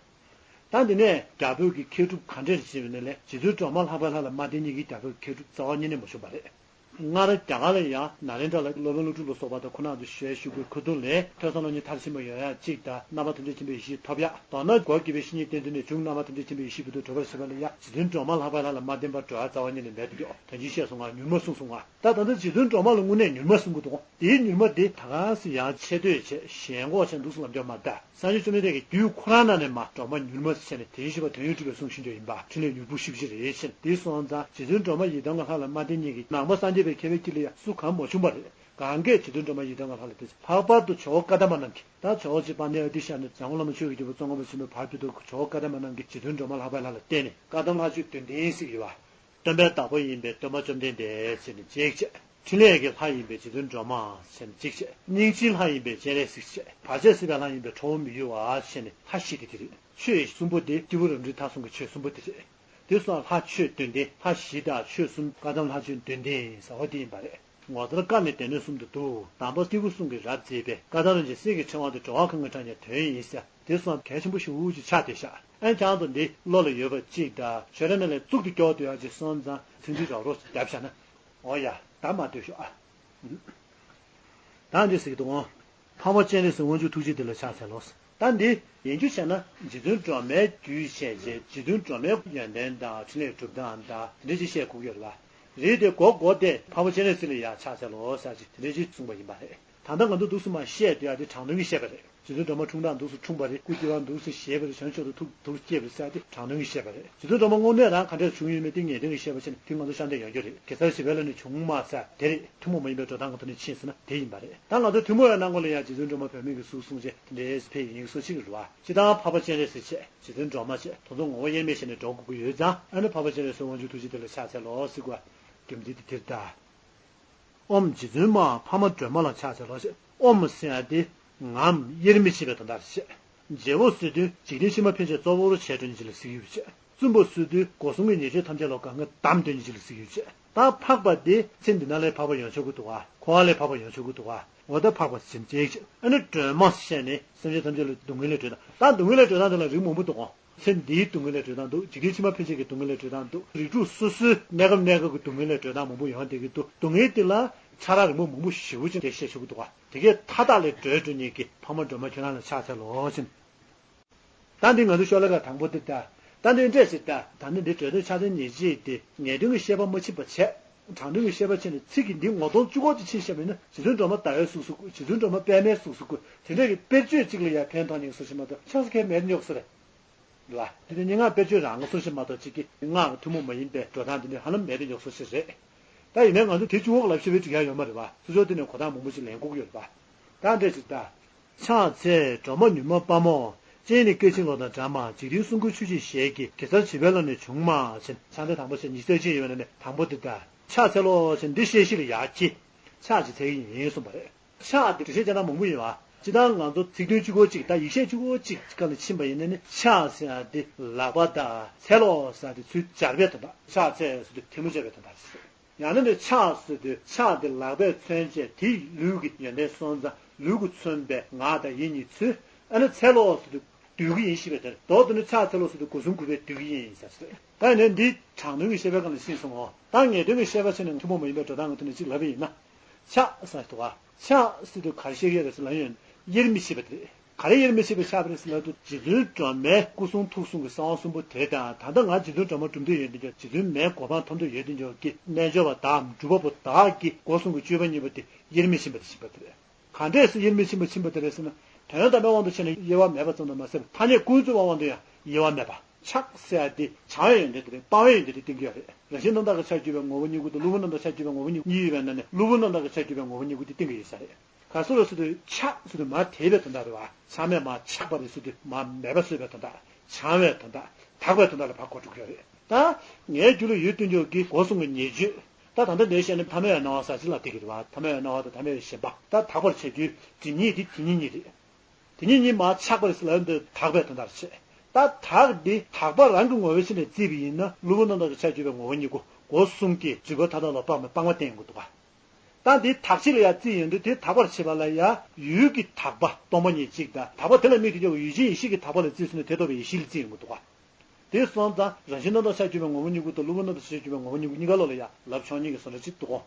ད་འདི་ནས་རྒྱ་བོད་ཀྱི་མཁས་གྲུབ་ག་འདྲས་རེད་ཅེས་པ་ནི་ལས་རྗེ་བཙུན་སྒྲོལ་མ་ལྷག་པའི་ལྷ་ལ་མ་བརྟེན་མཁན་གྱི་རྒྱ་བོད་ཀྱི་མཁས་གྲུབ་རྩ་བ་ཉིད་ནས་མ་བྱུང་བ་རེད། སྔར་རྒྱ་གར་ལ་ཡང་ན་རེན་དྲ་ལ་སློབ་དཔོན་ཀླུ་སྒྲུབ་ལ་སོགས་པ་དང་ཁོ་རང་ཚོ་ཞལ་བཞུགས་པའི་ཁ་ཐུག་ལས་ཐོས་བསམ་སློབ་གཉེར་མཐར་ཕྱིན་པ་ཡོང་ཡག་གཅིག་དང་རྣམ་པ་ཐམས་ཅད་མཁྱེན་པའི་ཡེ་ཤེས་ཐོབ་ཡག་མདོར་ན་སྒོ་དགུ་པའི་བཤེས་གཉེན་བསྟེན་ཚུལ་ནས་བྱུང་རྣམ་པ་ཐམས་ཅད་མཁྱེན་པའི་ཡེ་ཤེས་པོ་དུ་གྲོལ་བར་བྱེད་པ་ལ་ཡང་རྗེ་བཙུན་སྒྲོལ་མ་ལྷག་པའི་ལྷ་ལ་མ་བརྟེན་པར་གྲོལ་བ་རྩ་བ་ཉིད་ནས་མེད་དུ་འགྱོ། དོན་གྱི་བཤད་སོང་ང་མྱུར་མ་གསུངས་སོང་ང་། ད་ད་ལྟ་རྗེ་བཙུན་སྒྲོལ་མ་ལ་དངོས་གནས་མྱུར་མ་གསུང་གི་འདུག་དེའི་མྱུར་མ་དེ་ད་ག་སེ་ཡང་ཆེ་བསྟོད་བྱས་ཞེན་ཁོག་བྱས་འདུག་སེ་ལབ་རྒྱུ་མ་རེད། སངས་རྒྱས་བཅོམ་ལྡན་འདས་ཀྱི་རྒྱུད་ཁོ་རང་ནང་ནས་མ་སྒྲོལ་མ་མྱུར་མ་ཟེར་ནས་དེ་བཞིན་གཤེགས་པ་དོན་ཡོད་གྲུབ་པས་གསུངས་ཤིང་འདུག་ཡིན་པ་འཕྲིན་ལས་མྱུར་པོ་ཞེ་པོ་ཅིག་རེད་ཟེར། དེ་སོང་ཙང་རྗེ་བཙུན་སྒྲོལ་མ་ཡི་དམ་གྱི་ལྷ་ལ་མ་བརྟེན་མཁན་གྱི་ནང་པ་སངས་རྒྱས་པའི་མཁས་པའི་དཀྱིལ་ལ་ཡང་སུ་གང་མ་བྱུང་བ་རེད། གང་གས་རྗེ་བཙུན་སྒྲོལ་མ་ཡི་དམ་གྱི་ལྷ་ལ་དེ་ལྷག་པར་དུ་ཇོ་བོ་བཀའ་གདམས་པ་རྣམས་ཀྱིས་ད་ཇོ་བོ་རྗེ་དཔལ་ལྡན་ཨ་ཏི་ཤ་ནས་འཇམ་མགོན་བླ་མ་ཆོས་ཀྱི་རྒྱལ་པོ་ཙོང་ཁ་པ་ཆེན་པོའི་བར་དུ་ཇོ་བོ་བཀའ་གདམས་པ་རྣམས་ཀྱིས་རྗེ་བཙུན་སྒྲོལ་མ་ལྷག་པའི་ལྷ་ལ་བརྟེན་ནས་བཀའ་གདམས་ལྷ་ཆོས་དོན་ལྡན་ཟེར་གྱི་ཡོད་པ། སྟོན་པའི་བདག་པོ་ཡིན་པའི་སྟོན་པ་བཅོམ་ལྡན་འདས་ཟེར་ནས་གཅིག་བྱས། འཕྲིན་ལས་ཀྱི་ལྷ་ཡིན་པའི་རྗེ་བཙུན་སྒྲོལ་མ་ཟེར་ནས་གཅིག་བྱས། སྙིང་རྗེའི་ལྷ་ཡིན་པའི་སྤྱན་རས་གཟིགས་བྱས། བར་ཆད་སེལ་བའི་ལྷ་ཡིན་པའི་ཁྲོ་བོ་མི་གཡོ་བ་ཟེར་ནས་ལྷ་བཞི་དེ་དེ་རེད། ཆོས་གསུམ་པོ་དེ་སྐྱེས་བུ་རབ་འབྲིང་ཐ་གསུམ་གྱི་ཆོས་གསུམ་པོ་དེ་རེད། དེ་སོགས་ལྷ་ཆོས་དོན་ལྡན་ལྷ་བཞི་དང་ཆོས་གསུམ་བཀའ་གདམས་ལྷ་ཆོས་དོན་ལྡན་ཟེར་བ་དེ་ཡིན་པ་རེད། ངོ་མཚར་བཀའ་ནི་སྡེ་སྣོད་གསུམ་དུ་འདུ། དང་པོ་སྐྱེས་བུ་གསུམ་གྱིས་རབ་མཛེས་པའི། བཀའ་གདམས་རིན་ཆེན་གསེར་གྱི་ཕྲེང་བ་དེ་འགྲོ་བ་གང་གིས་བགྲང་ཡང་དོན་ཡིན་ཟེར། དེ་སོགས་གལ་ཆེན་པོ་ཞེ་པོ་ཅིག་ཆགས་བསྡད་ཤག་ཨན་ཁྱང་དུ་འདི་བློ་ལ་ཡོད་པ་གཅིག་དང་ཆོས་ར་ནས་ལས་གཙུག་ཏུ་སྐྱོར་དུ་ཡག་ཅིག་སོང་ཙང་ཚིག་འདི་རོགས་རོགས་བརྒྱབ་བཞག་ན། འོ་ཡ་ད་མ་ལྟོས་ཤོག་ཨ། ད་འདི་ཟེར་གྱི་འདུག་འཕགས་པ་སྤྱན་རས་གཟིགས་དབང་ཕྱུག་ཐུགས་རྗེ་འདི་ལ་ཕྱག་འཚལ་ལོ། ད་འདི་ཡིན་རྒྱུ་བྱས་ན་རྗེ་བཙུན་སྒྲོལ་མའི་རྒྱུད་བཤད་རྗེས་རྗེ་བཙུན་སྒྲོལ་མའི་ཡོན་ཏན་དང་འཕྲིན་ལས་གྲུབ་སྟངས་དང་དེ་འདྲ་ཅིག་བཤད་དགོས་ཀྱི་ཡོད་རེད་པ། རེད་དེ་གོ་གོ་དེ་འཕགས་པ་སྤྱན་རས་གཟིགས་ལ་ཡང་ཕྱག་འཚལ་ལོ་ཟེར་ཅིག་དེ་འདྲ་ཅིག་གསུངས་པ་ཡིན་པ་རེད། ད་ལྟ་ང་ཚོ་འདུག་སེ་མར་བཤད་དུས་ཨ་དེ་དྲང་དོན་གྱི་བཤད་པ་རེད། རྗེ་བཙུན་སྒྲོལ་མ་འཁྲུངས་སྟངས་འདུག་སེ་འཁྲུངས་པ་རེད། སྐུ་སྐྱེ་བ་འདུག་སེ་བཞེས་པ་རེད། བྱང་ཆུབ་ཏུ་ཐུགས་ཐུགས་བསྐྱེད་པ་རེད་ཟེར་དེ་དྲང་དོན་གྱི་བཤད་པ་རེད། རྗེ་བཙུན་སྒྲོལ་མ་དངོས་གནས་རང་ག་འདྲས་བྱུང་ཡོད་མེད་དེ་ངེས་དོན་གྱི་བཤད་པ་བྱས་ན་དེ་ང་ཚོ་ཤར་འདྲེན་ཡོང་རྒྱུ་རེད། གེ་སར་བཞི་པའི་ལྷ་ནས་བྱུང་མ་ཟེར་དེ་རེད། ཐུན་མོང་མ་ཡིན་པའི་འགྲོ་སྟངས་ཀྱི་ཐོག་ནས་ཕྱིན་ཟེར་ན་དེ་ཡིན་པ་རེད། ད་ང་ཚོ་ཐུན་མོང་བའི་སྣང་ངོ་ལ་ཡང་རྗེ་བཙུན་སྒྲོལ་མ་བུད་མེད་ཀྱི་གཟུགས་བཟུང་བྱས་དེ་འདྲའི་ཕེབས་ཡིན་གྱི་སོ་ཕྱིར་རེད་བ། སྤྱིར་བཏང་འཕགས་པ་སྤྱན་རས་གཟིགས་བྱས་རྗེ་བཙུན་སྒྲོལ་མ་བྱས་དེ་ཚོ་ངོ་བོ་དབྱེར་མེད་བྱས་ནས་འགྲོ་དགོས་ཀྱི་ཡོད་ཙང་ཨ་ནི་འཕགས་པ་སྤྱན་རས་གཟིགས་དབང་ཕྱུག་ཐུགས་རྗེ་དེ་ལ་ཕྱག་འཚལ་ལོ་ཟེར་དགོས་རྒྱུ་མཚན་དེ་དེར་གདའ། ཨོཾ་རྗེ་བཙུན་མ་འཕགས་མ་སྒྲོལ་མ་ལ་ཕྱག་འཚལ་ལོ་ཞེས། ཨོཾ་ཟེར་ཡ་དེ་ངམ་དབྱེར་མི་ཕྱེད་པའི་དོན་དག་རེད་བཤད། རྗེ་བོ་ཟེར་དུས་འཇིག་རྟེན་ཕྱི་མ་ཕན་ཆད་གཙོ་བོར་བྱས་སྒྲོལ་ནི་ཅིག་ལ་ཟེར་གྱི་ཡོད་བཤད། བཙུན་པོ་ཟེར་དུས་སྒོ་གསུམ་གྱི་ཉེས་སྤྱོད་ཐམས་ཅད་ལ་གང་ག་བསྡམས་སྡོད་ནི་ཅིག་ལ་ཟེར་གྱི་ཡོད་བཤད། ད་འཕགས་པ་དེ་ཚེ་འདི་ན་ལས་འཕགས་པ་ཡོང་ཆོག་གི་འདུག་ག་འཁོར་བ་ལས་འཕགས་པ་ཡོང་ཆོག་གི་འདུག་ག་འོ་ད་འཕགས་པ་ཟེར་གྱི་ཡོད་བཤད། ཨ་ནི་སྒྲོལ་མ་ཟེར་ནས་སེམས་ཅན་ཐམས་ཅད་ལ་སྡུག་བསྔལ་ལས་སྒྲོལ་སྟངས། ད་སྡུག་བསྔལ་ལས་སྒྲོལ་སྟངས་དེ་ལ་རིགས་མང་པོ་འདུག་ག་ཚེ་འདིའི་སྡུག་བསྔལ་ལས་སྒྲོལ་སྟངས་འདུག་འཇིག་རྟེན་ཕྱི་མ་ཕན་ཆད་ཀྱི་སྡུག་བསྔལ་ལས་སྒྲོལ་སྟངས་འདུག་རིགས་དྲུག་སོ་སོའི་གནས་སྐབས་གནས་སྐབས་ཀྱི་སྡུག་བསྔལ་ལས་སྒྲོལ་སྟངས་མང་པོ་ཡོང་བསྡད་ཀྱི་འདུག་སྡུག་བསྔལ་དེ་ལ་ཆ་རགས་རིང་པོ་མང་པོ་ཞེ་པོ་ཅིག་དེ་བཤད་ཆོག་གི་འདུག་ག་དེ་གའི་མཐའ་དག་ལས་སྒྲོལ་སྒྲོལ་ནི་གི་འཕགས་མ་སྒྲོལ་མ་ཁྱོད་རང་ལ་ཕྱག་འཚལ་ལོ་ཞེས། ད་འདི་ང་ཚོ་ཤོ་ལོ་ཀ་དང་པོ་འདི་ལྟ། ད་འདི་འདྲས་ཞིག་ལྟ། ད་ནི་འདི་སྒྲོལ་སྟངས་ཕྱག་ཆེན་ཉེར་གཅིག་དེ་ངེས་དོན་གྱི་བཤད་པ་མ་ཕྱིན་པ་བྱས། དྲང་དོན་གྱི་བཤད་པ་ཕྱིན་ནས་ཚིག་གི་འདི་ངོ་གདོང་གཅིག་པོ་དེ་ཕྱིན་བཤད་པ་ཡིན་ན་རྗེ་བཙུན་སྒྲོལ་མ་ཟླ་བའི་གཟུགས་སུ་བཀོད། རྗེ་བཙུན་སྒྲོལ་མ་པདྨའི་གཟུགས་སུ་བཀོད། དེ་འདྲས་ཀྱི་དཔེར་བརྗོད་གཅིག་ལ་ཡང་ཕན་ཐོགས་ཉེན་སོ་ཞིག་མ་གཏོགས་ཆགས་སུ་ཁེལ་མེད་ཉོག་སོ་རེད། ལ། དེ་ནི་སྙན་ངག་དཔེར་བརྗོད་རང་གི་སོ་ཞིག་མ་གཏོགས་གཅིག་གི་སྔགས་ཀྱི་ཐུན་མོང་མ་ཡིན་པའི་འགྲོ་སྟངས་འདི་ནི་ཧ་ལམ་མེད་པའི་ཉོག་སོ་ཞིག་རེད། ད་ཡིན་ནའི་ང་ཚོ་དེ་གཅིག་པོ་ལ་བཤད་པའི་འགྲིག་ཡ་ཡོད་མ་རེད་པ། སོ་སོ་དེ་ནས་གོ་རྟོགས་མང་པོ་ཞིག་ལེན་དགོས་ཀྱི་ཡོད་རེད་པ། ད་འདྲས་ཞིག་ད། ཕྱག་འཚལ་སྒྲོལ་མ་མྱུར་མ་དཔའ་མོ། སྤྱན་ནི་སྐད་ཅིག་གློག་དང་འདྲ་མ། འཇིག་རྟེན་གསུང་མགུར་ཆུ་སྐྱེས་ཞལ་གྱི། གེ་སར་བྱིས་པའི་ལག་ནས་བྱུང་མ་ཟེར། ཕྱག་འཚལ་དང་པོ་ཟེར་ཉི་ཤུ་རྩ་གཅིག་ཡོད་པ་ནས་དང་པོ་དེ་ད། ཕྱག་འཚལ་ལོ་ཟེར་འདི་བཤད་གཞི་ལ་ཡར་ཅི། ཕྱག་ཅིག་འཚལ་གྱི་ཡིན་གསུངས་པ་རེད། ཕྱག་འདི་འགྲེལ་བཤད་བྱས་ན་མང་པོ་ཡོད་པ། སྤྱིར་བཏང་ང་ཚོ་ཚིག་དོན་གཅིག་པོ་གཅིག་ད་ཡིག་ཆ་གཅིག་པོ་གཅིག་སྒང་ལ་ཕྱིན་པ་ཡིན་ན་ནི་ཕྱག་ཟེར་ཡ་འདི་ལག་པ་དང་འཚལ་ལོ་ཟེར་ཡ་འདི་ཚུར་སྦྱར་བའི་དོན་དག་ཕྱག་འཚལ་ཟེར་དུས་ཐལ་མོ་སྦྱར་བའི་དོན་དག་རེད། ཡང་ན་ནི་ཕྱག་ཟེར་དུས་ཕྱག་དེ་ལག་པས་མཚོན་བྱས་དེ་ལུས་ཀྱི་ཡོན་ཏན་སོང་ཙང་ལུས་ཀྱིས་མཚོན་པའི་ངག་དང་ཡིད་གཉིས་ཚུལ། ཨ་ནི་འཚལ་ལོ་ཟེར་དུས་སྡོད་ཀྱི་ཡིན་ཞེས་པའི་དོན། མདོར་དུ་ནི་ཕྱག་འཚལ་ལོ་ཟེར་དུས་སྒོ་གསུམ་གུས་པས་སྡོད་ཀྱི་ཡིན་ཟེར་ཟེར། ད་ནི་འདི་དྲང་དོན་གྱི་བཤད་པའི་སྒང་ལ་ཕྱིན་སོང་ངོ་། ད་ངེས་དོན་གྱི་བཤད་པ་བྱས་ནས་ཐུན་མོང་མ་ཡིན་པའི་འགྲོ་སྟངས་ཀྱི་ཐོག་ནས་གཅིག་ལབ་པ་ཡིན་ན། ཕྱག་ཟེར་དུས་ཀ་ཕྱག་ཟེར་དུས་ག་རེ་བཤད་ཀྱི་རེད་ཟེར་ལབ་ཡོང་དབྱེར་མི་ཕྱེད་པ་དེ་རེད། ག་རེ་དབྱེར་མི་ཕྱེད་པའི་ཕྱག་དེ་རེད་ཟེར་ལབ་དུས་རྗེ་བཙུན་སྒྲོལ་མའི་སྐུ་གསུང་ཐུགས་གསུམ་གྱི་གསང་བ་གསུམ་པོ་དེ་དང་ད་ལྟ་ང་རྗེ་བཙུན་སྒྲོལ་མ་སྒྲུབ་འདོད་ཡོད་དེ་འཇོག་རྗེ་བཙུན་མའི་གོ་འཕང་ཐོབ་འདོད་ཡོད་དེ་འཇོག་གི་རྣལ་འབྱོར་པ་དག་སྒྲུབ་པ་པོ་དག་གི་སྒོ་གསུམ་གྱི་སྤྱོད་པ་གཉིས་པོ་དེ་དབྱེར་མི་ཕྱིན་པ་དེ་ཕྱིན་པ་དེ་རེད། ག་འདྲས་སེ་དབྱེར་མི་ཕྱིན་པ་ཕྱིན་པ་དེ་རེད་ཟེར་ན། དོན་དམ་པའི་དབང་དུ་བྱས་ནས་དབྱེ་བ་མེད་པ་ཙམ་དུ་མ་ཟད་པར་ཐ་སྙད་ཀུན་རྫོབ་པའི་དབང་དུ་ཡང་དབྱེ་བ་མེད་པ། ཕྱག་ཟེར་ཡ་དེ་བྱང་བའི་ཡོན་ཏན་དེ་རེད། སྤང་བའི་ཡོན་ཏན་དེ་བསྟན་གྱི་ཡོད་རེད། རང་བཞིན་རྣམ་དག་གི་ཕྱག་རྒྱུད་པའི་ངོ་བོ་ཉིད་སྐུ་དང་གློ་བུར་རྣམ་དག་ཕྱག་རྒྱུད་པའི་ངོ་བོ་ཉིད་གཉིས་ཡོད་པའི་ནང་ནས་གློ་བུར་རྣམ་དག་གི་ཕྱག་རྒྱུད་པའི་ངོ་བོ་ཉིད་སྐུ་དེ་བསྟན་གྱི་ཡོད་ས་རེད། ག་སོ་རེད་ཟེར་དུས་ཕྱག་ཟེར་དུས་མར་དེད་པའི་དོན་དག་རེད་བ། ཕྱག་མས་མར་ཕྱག་པ་རེད་ཟེར་དུས་མར་མེད་པ་བཟོས་པའི་དོན་དག་བྱང་བའི་དོན་དག་དག་པའི་དོན་དག་ལ་ཕར་གོ་འགྲོ་གི་ཡོད་རེད། ད་ངའི་རྒྱུད་ལ་ཡོད་དུས་འཇོག་གི་སྒོ་གསུམ་གྱི་ཉེས་སྤྱོད། ད་ད་ལྟ་འདིར་བཤད་ན་ཐ་མལ་པའི་སྣང་བ་ཟག་བཅས་ལ་བརྟེན་གྱི་རེད་བ། ཐ་མལ་པའི་སྣང་བ་དང་ཐ་མལ་པའི་ཞེན་པ་ད་དག་པར་བྱ་རྒྱུའི་སྒྲིབ་གཉིས་དེ་དེ་གཉིས་གཉིས་རེད། དེ་གཉིས་གཉིས་མར་ཕྱག་པ་རེད་ཟེར་ལབ་འདི་དག་པའི་དོན་དག་བྱེད། ད་དག་འདི་དག་པ་རང་གི་ངོ་བོའི་ཆ་ནས་བརྩིས་པ་ཡིན་ན་གློ་བུར་རྣམ་དག་གི་ཆ་བརྒྱུད་པའི་ངོ་བོ་ཉིད་སྐུ་སྒོ་གསུམ་གྱི་སྒྲིབ་པ་མཐའ་དག་ལ་དཔག་པའི་སྤངས་པ་བསྟན་ཡོང་གི་འདུག་ག་ད་འདི་དག་བྱེད་ལ་ཡང་བརྩིས་ཡོང་དུས་དེ་དག་པར་བྱེད་པ་ལ་ཡང་ཡུལ་གྱི་དག་པ་སྟོང་པ་ཉིད་གཅིག་དང་དག་པ་དེ་ལ་དམིགས་ཏེ་ཡོད་པའི་ཡུལ་ཅན་ཡེ་ཤེས་ཀྱི་དག་པ་ལ་བརྩིས་སོང་ན་དེ་རྟོགས་པའི་ཡེ་ཤེས་ལ་བརྩིས་ཡོང་གི་འདུག་ག་དེ་སོང་ཙང་རང་བཞིན་རྣམ་དག་ཆ་བརྒྱུད་པའི་ངོ་བོ་ཉིད་སྐུ་དང་གློ་བུར་རྣམ་དག་ཆ་བརྒྱུད་པའི་ངོ་བོ་ཉིད་སྐུ་གཉིས་ཀ་ལོགས་ལ་ཡང་ལབ་ཆོག་ཉིད་ཀྱི་བཟོ་འདྲ་གཅིག་འདུག་གོ།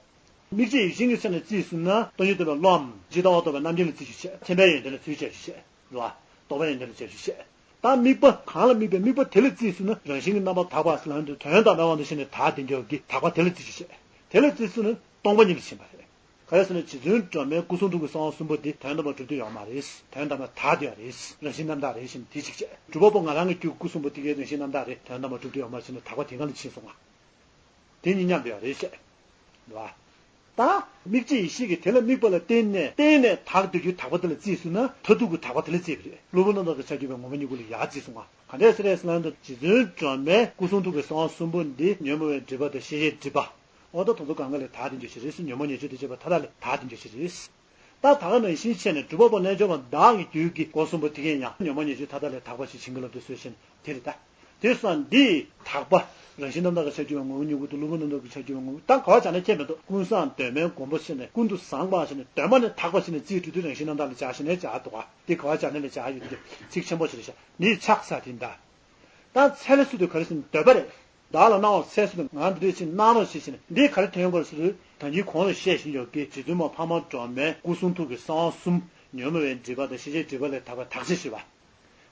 དམིགས་བཅས་ཡིད་བཞིན་གྱི་ཚེ་ནས་བརྩིས་སོང་ན་སྟོང་ཉིད་རྟོགས་པའི་བློའམ་ཇི་ལྟ་བ་རྟོགས་པའི་རྣམ་མཁྱེན་ལ་བརྩི་རྒྱུ་བྱས། མཁྱེན་པའི་ཡོན་ཏན་ལ་ཚུར་བྱ་རྒྱུ་བྱས། རེད་བ། རྟོགས་པའི་ཡོན་ཏན་ལ་བྱ་རྒྱུ་བྱས། ད་དམིགས་པ་གང་ལ་དམིགས་པའི་དམིགས་པ་དེ་ལ་བརྩིས་སོང་ན་རང་བཞིན་གྱི་རྣམ་པར་དག་པ་ཟེར་ལབ་དུས་དོན་དམ་པའི་དབང་དུ་བྱས་ནས་དག་དེ་འཇོག་གི་དག་པ་དེ་ལ་བརྩི་རྒྱུ་བྱས། དེ་ལ་བརྩིས་སོང་ན་སྟོང་པ་ཉིད་ལ་ཕྱིན་པ་རེད། ག་རེ་ཟེར་ན་རྗེ་བཙུན་སྒྲོལ་མའི་སྐུ་གསུང་ཐུགས་ཀྱི་གསང་བ་གསུམ་པོ་འདི་དོན་དམ་པར་གྲུབ་ཐུབ་ཡོད་མ་རེད། དོན་དམ་པར་དག་བསྡད་ཡོད་རེད། རང་བཞིན་རྣམ་དག་རེད་ཞེས་དེ་གཅིག་བྱས། སྒྲུབ་པ་པོ་ང་རང་གི་རྒྱུད་སྐུ་གསུམ་པོ་དེ་གའི་རང་བཞིན་རྣམ་དག་རེད། དོན་དམ་པར་གྲུབ་ཐུབ་ཡོད་མ་རེད་ཟེར་ནས་དག་པ་དེ་སྒང་ལ་ཕྱིན་སོང་ང་། དེ་གཉིས་མཉམ་དུ་ཡོད་རེད་བཤད། རེད་བ། ད་དམིགས་བཅས་ཡེ་ཤེས་ཀྱིས་དེ་ལ་དམིགས་པ་ལ་བརྟེན་ནས་བརྟེན་ནས་དག་སྡོད་རྒྱུའི་དག་པ་དེ་ལ་བརྩིས་སོང་ན་མཐར་ཐུག་གི་དག་པ་དེ་ལ་བརྩིས་པ་རེད། གློ་བུར་རྣམ་དག་གི་ཆ་བརྒྱུད་པའི་ངོ་བོ་ཉིད་སྐུ་ལ་ཡར་བརྩིས་སོང་ང་། ག་འདྲས་སེ་རེད་ཟེར་ན་ད་རྗེ་བཙུན་སྒྲོལ་མའི་སྐུ་གསུང་ཐུགས་ཀྱི་གསང་བ་གསུམ་པོ་འདི་ཉོན་མོངས་པའི་སྒྲིབ་པ་དང་ཤེས་བྱའི་སྒྲིབ་པ། འོ་ད་དེ་ཚོ་གང་ག་ལས་དག་དེ་འཇོག་བྱེད་རེད་ཟེར། ཉོན་མོངས་ཉེས་སྤྱོད་དང་བཅས་པ་མཐའ་དག་ལས་དག་དེ་འཇོག་བྱེད་རེད། ད་ད་ག་ནང་བཞིན་བྱས་ནས་སྒྲུབ་པ་པོ་རྣལ་འབྱོར་པ་བདག་གི་རྒྱུད་ཀྱི་སྒོ་གསུམ་པོ་དེ་གས་ཡང་ཉོན་མོངས་ཉེས་སྤྱོད་མཐའ་དག་ལས་དག་པ་ཞིག་བྱིན་གྱིས་བརླབ་ཏུ་གསོལ་ཞེས་དེ་རེད་ད། དེ་སོང་འདི་དག་པ་རང་བཞིན་རྣམ་དག་གི་ཆ་བརྒྱུད་པའི་ངོ་བོ་ཉིད་སྐུ་དང་གློ་བུར་རྣམ་དག་གི་ཆ་བརྒྱུད་པའི་ངོ་བོ་ད་ག་བ་བྱས་ན་ཁྱད་མེད་དོ། ཀུན་བཟང་གདོད་མའི་མགོན་པོ་བྱས་ནས་ཀུན་ཏུ་བཟང་པ་བྱས་ནས་གདོད་མ་ནས་དག་པ་བྱས་ནས་རྩིས་སྤྲོད་དུས་རང་བཞིན་རྣམ་དག་ལ་སྦྱར་ཞེས་ནས་སྦྱར་འདུག་ག་དེ་ག་བ་སྦྱར་ནས་ལས་སྦྱར་ཡོད་དེ་ཚིག་ཆེན་པོ་ཞིག་རེད་ཤག་འདིའི་ཕྱག་འཚལ་དེ་འདྲ། ད་འཚལ་ཟེར་དུས་ག་རེ་ཟེར་ན་འདོད་པ་རེད། བདག་ལ་གནང་བ་འཚལ་ཟེར་དུས་ང་འདི་འདྲ་ཞིག་གནང་རོགས་ཞེས་ཟེར་ནས་འདི་ག་རེ་དོན་ཡོད་གོ་ཟེར་དུས་ད་གིན་གོང་ལ་བཤད་བཞིན་ཡོད་ཀྱི་རྗེ་བཙུན་མ་འཕགས་མ་སྒྲོལ་མའི་སྐུ་གསུང་ཐུགས་ཀྱི་གསང་བ་གསུམ་ཉོན་མོངས་པའི་སྒྲིབ་པ་དང་ཤེས་བྱའི་སྒྲིབ་པ་ལས་དག་པའི་དག་བྱེད་ཞེས་པ།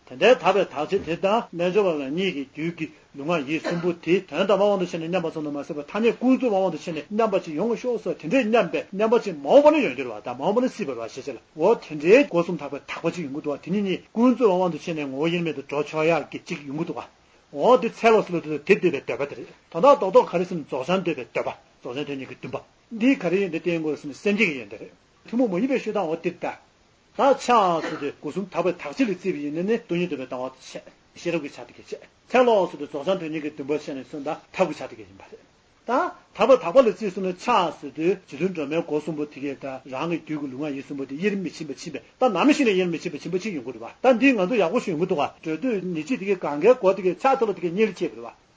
དེ་འདྲའི་དག་པའི་དག་བྱེད་དེ་དང་རྣལ་འབྱོར་པ་རང་ཉིད་ཀྱི་རྒྱུད་ཀྱི་ལུས་ངག་ཡིད་གསུམ་པོ་དེ་དོན་དམ་པའི་དབང་དུ་བྱས་ནས་མཉམ་པ་ཙམ་དུ་མ་ཟད་པར་ཐ་སྙད་ཀུན་རྫོབ་པའི་དབང་དུ་བྱས་ནས་མཉམ་པ་ཅིག་ཡོང་བར་ཤོག་ཟེར། དེ་འདྲའི་མཉམ་པའི་མཉམ་པ་ཅིག་མ་འོངས་པ་ན་ཡོང་རྒྱུ་རེད་བ། ད་མ་འོངས་པ་ན་སྲིད་པ་རེད་བ་ཞེས་བྱས་ལ། འོ་དེ་འདྲའི་སྒོ་གསུམ་དག་པའི་དག་པ་ཅིག་ཡོང་གི་འདུག་བ། དེ་ཉིད་ཉིད་ཀུན་རྫོབ་པའི་དབང་དུ་བྱས་ནས་ངོ་བོ་དབྱེར་མེད་དུ་འགྲོ་ཆོག་ཡག་གི་ཅིག་ཡོང་གི་འདུག་བ། འོ་དེ་འཚལ་ལོ་ཟེར་ལོ་དེ་དེ་འདོད་པའི་འདོད་པ་དེ་རེད། དོན་དག་རྡོག་རྡོག་ག་རེ་ཟེར་ན་རྫོགས་བྱང་འདོད་པའི་འདོད་པ། རྫོགས་བྱང་དོན་གཉེར་གྱི་འདུན་པ། འདི་ག་རེ་ཡིན་འདི་བསྟན་དགོས་ཟེར་ན་སེམས་བསྐྱེད་ཀྱི་ཡོན་ཏན་རེད། ཐུན་མོང་མ་ཡིན་པའི་ཤོད་སྟངས་འོ་དེ་ལྟ། ད་ཕྱག་ཟེར་དུས་སྒོ་གསུམ་དག་པའི་དག་བྱེད་ལ་བརྩིས་པ་ཡིན་ན་ནི་སྟོང་ཉིད་རྟོགས་པའི་ལྟ་བ་བྱས། ཤེས་རབ་ཀྱི་ཆ་དེ་གས་བྱས། འཚལ་ལོ་ཟེར་དུས་རྫོགས་བྱང་དོན་གཉེར་གྱི་འདུན་པ་བྱས་ནས་སོང་ད་ཐབས་ཀྱི་ཆ་དེ་གས་ཡིན་པ་རེད། ད་དག་པ་དག་པ་ལ་བརྩིས་སོང་ན་ཕྱག་ཟེར་དུས་རྗེ་བཙུན་སྒྲོལ་མའི་སྒོ་གསུམ་པོ་དེ་གས་ད་རང་གི་རྒྱུད་ཀྱི་ལུས་ངག་ཡིད་གསུམ་པོ་དེ་དབྱེར་མི་ཕྱིན་པ་ཕྱིན་པས་ད་ནམ་ཞིག་ནས་དབྱེར་མི་ཕྱིན་པ་ཕྱིན་པ་ཅིག་ཡོང་གི་རེད་བ། ད་འདི་ང་ཚོ་ཡག་པོ་ཞིག་ཡོང་གི་འདུག་བ། འགྲོ་དུས་ཉིན་གཅིག་དེ་གས་གང་གའི་སྒོ་དེ་གས་ཕྱག་འཚལ་ལོ་དེ་གས་གཉེར་བྱེད་པ་རེད་བ།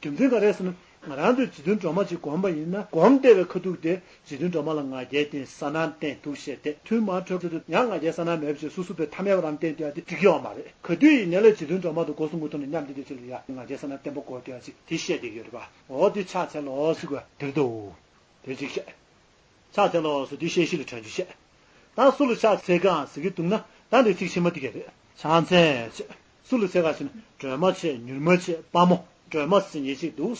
རྒྱུ་མཚན་ག་རེ་ཟེར་ན། ང་རང་ཚོས་རྗེ་བཙུན་སྒྲོལ་མ་ཅིག་བསྒོམས་པ་ཡིན་ན་སྒོམ་བསྡད་པའི་ཁ་ཐུག་དེ་རྗེ་བཙུན་སྒྲོལ་མ་ལ་ང་རྒྱལ་བསྟེན་ས་ནང་བསྟེན་འདུག་བཤད་དེ་ཐུན་མ་འཁྲབ་ཚར་དུས་ཡང་ང་རྒྱལ་ས་ནང་མེད་པ་ཅིག་སོ་སོ་པའི་ཐ་མལ་པ་རང་བསྟེན་དུས་ཡང་དེ་འགྲིག་གི་ཡོད་མ་རེད། ག་དུས་ཡིན་ནའི་ལས་རྗེ་བཙུན་སྒྲོལ་མ་དང་སྒོ་གསུམ་གྱི་ཐོག་ནས་མཉམ་བསྡད་དུས་ཅི་ལ་ཡང་ང་རྒྱལ་ས་ནང་བརྟན་པོ་དགོས་དུས་ཡང་ཅིག་དེ་བཤད་བསྡད་ཀྱི་ཡོད་རེད་པ། འོ་དེ་ཕྱག་འཚལ་ལོ་ཟེར་དགོས་དེར་འདུག་དེ་གཅིག་བཤད། ཕྱག་འཚལ་ལོ་ཟེར་དུས་བཤད་གཞི་ལ་དྲན་རྒྱུ་བཤད། ད་སུ་ལ་ཕྱག་འཚལ་གང་ཟེར་གྱི་འདུག་ན་ད་འདི་ཚིག་ཕྱི་མ་འདི་གས་རེད། ཕྱག་འཚལ་བྱས། སུ་ལ་འཚལ་གང་ཟེར་ན་སྒྲོལ་མ་བྱས་མྱུར་མ་བྱས་དཔའ་མོ་སྒྲོལ་མ་ཟེར་མཁན་ཅིག་འདུག་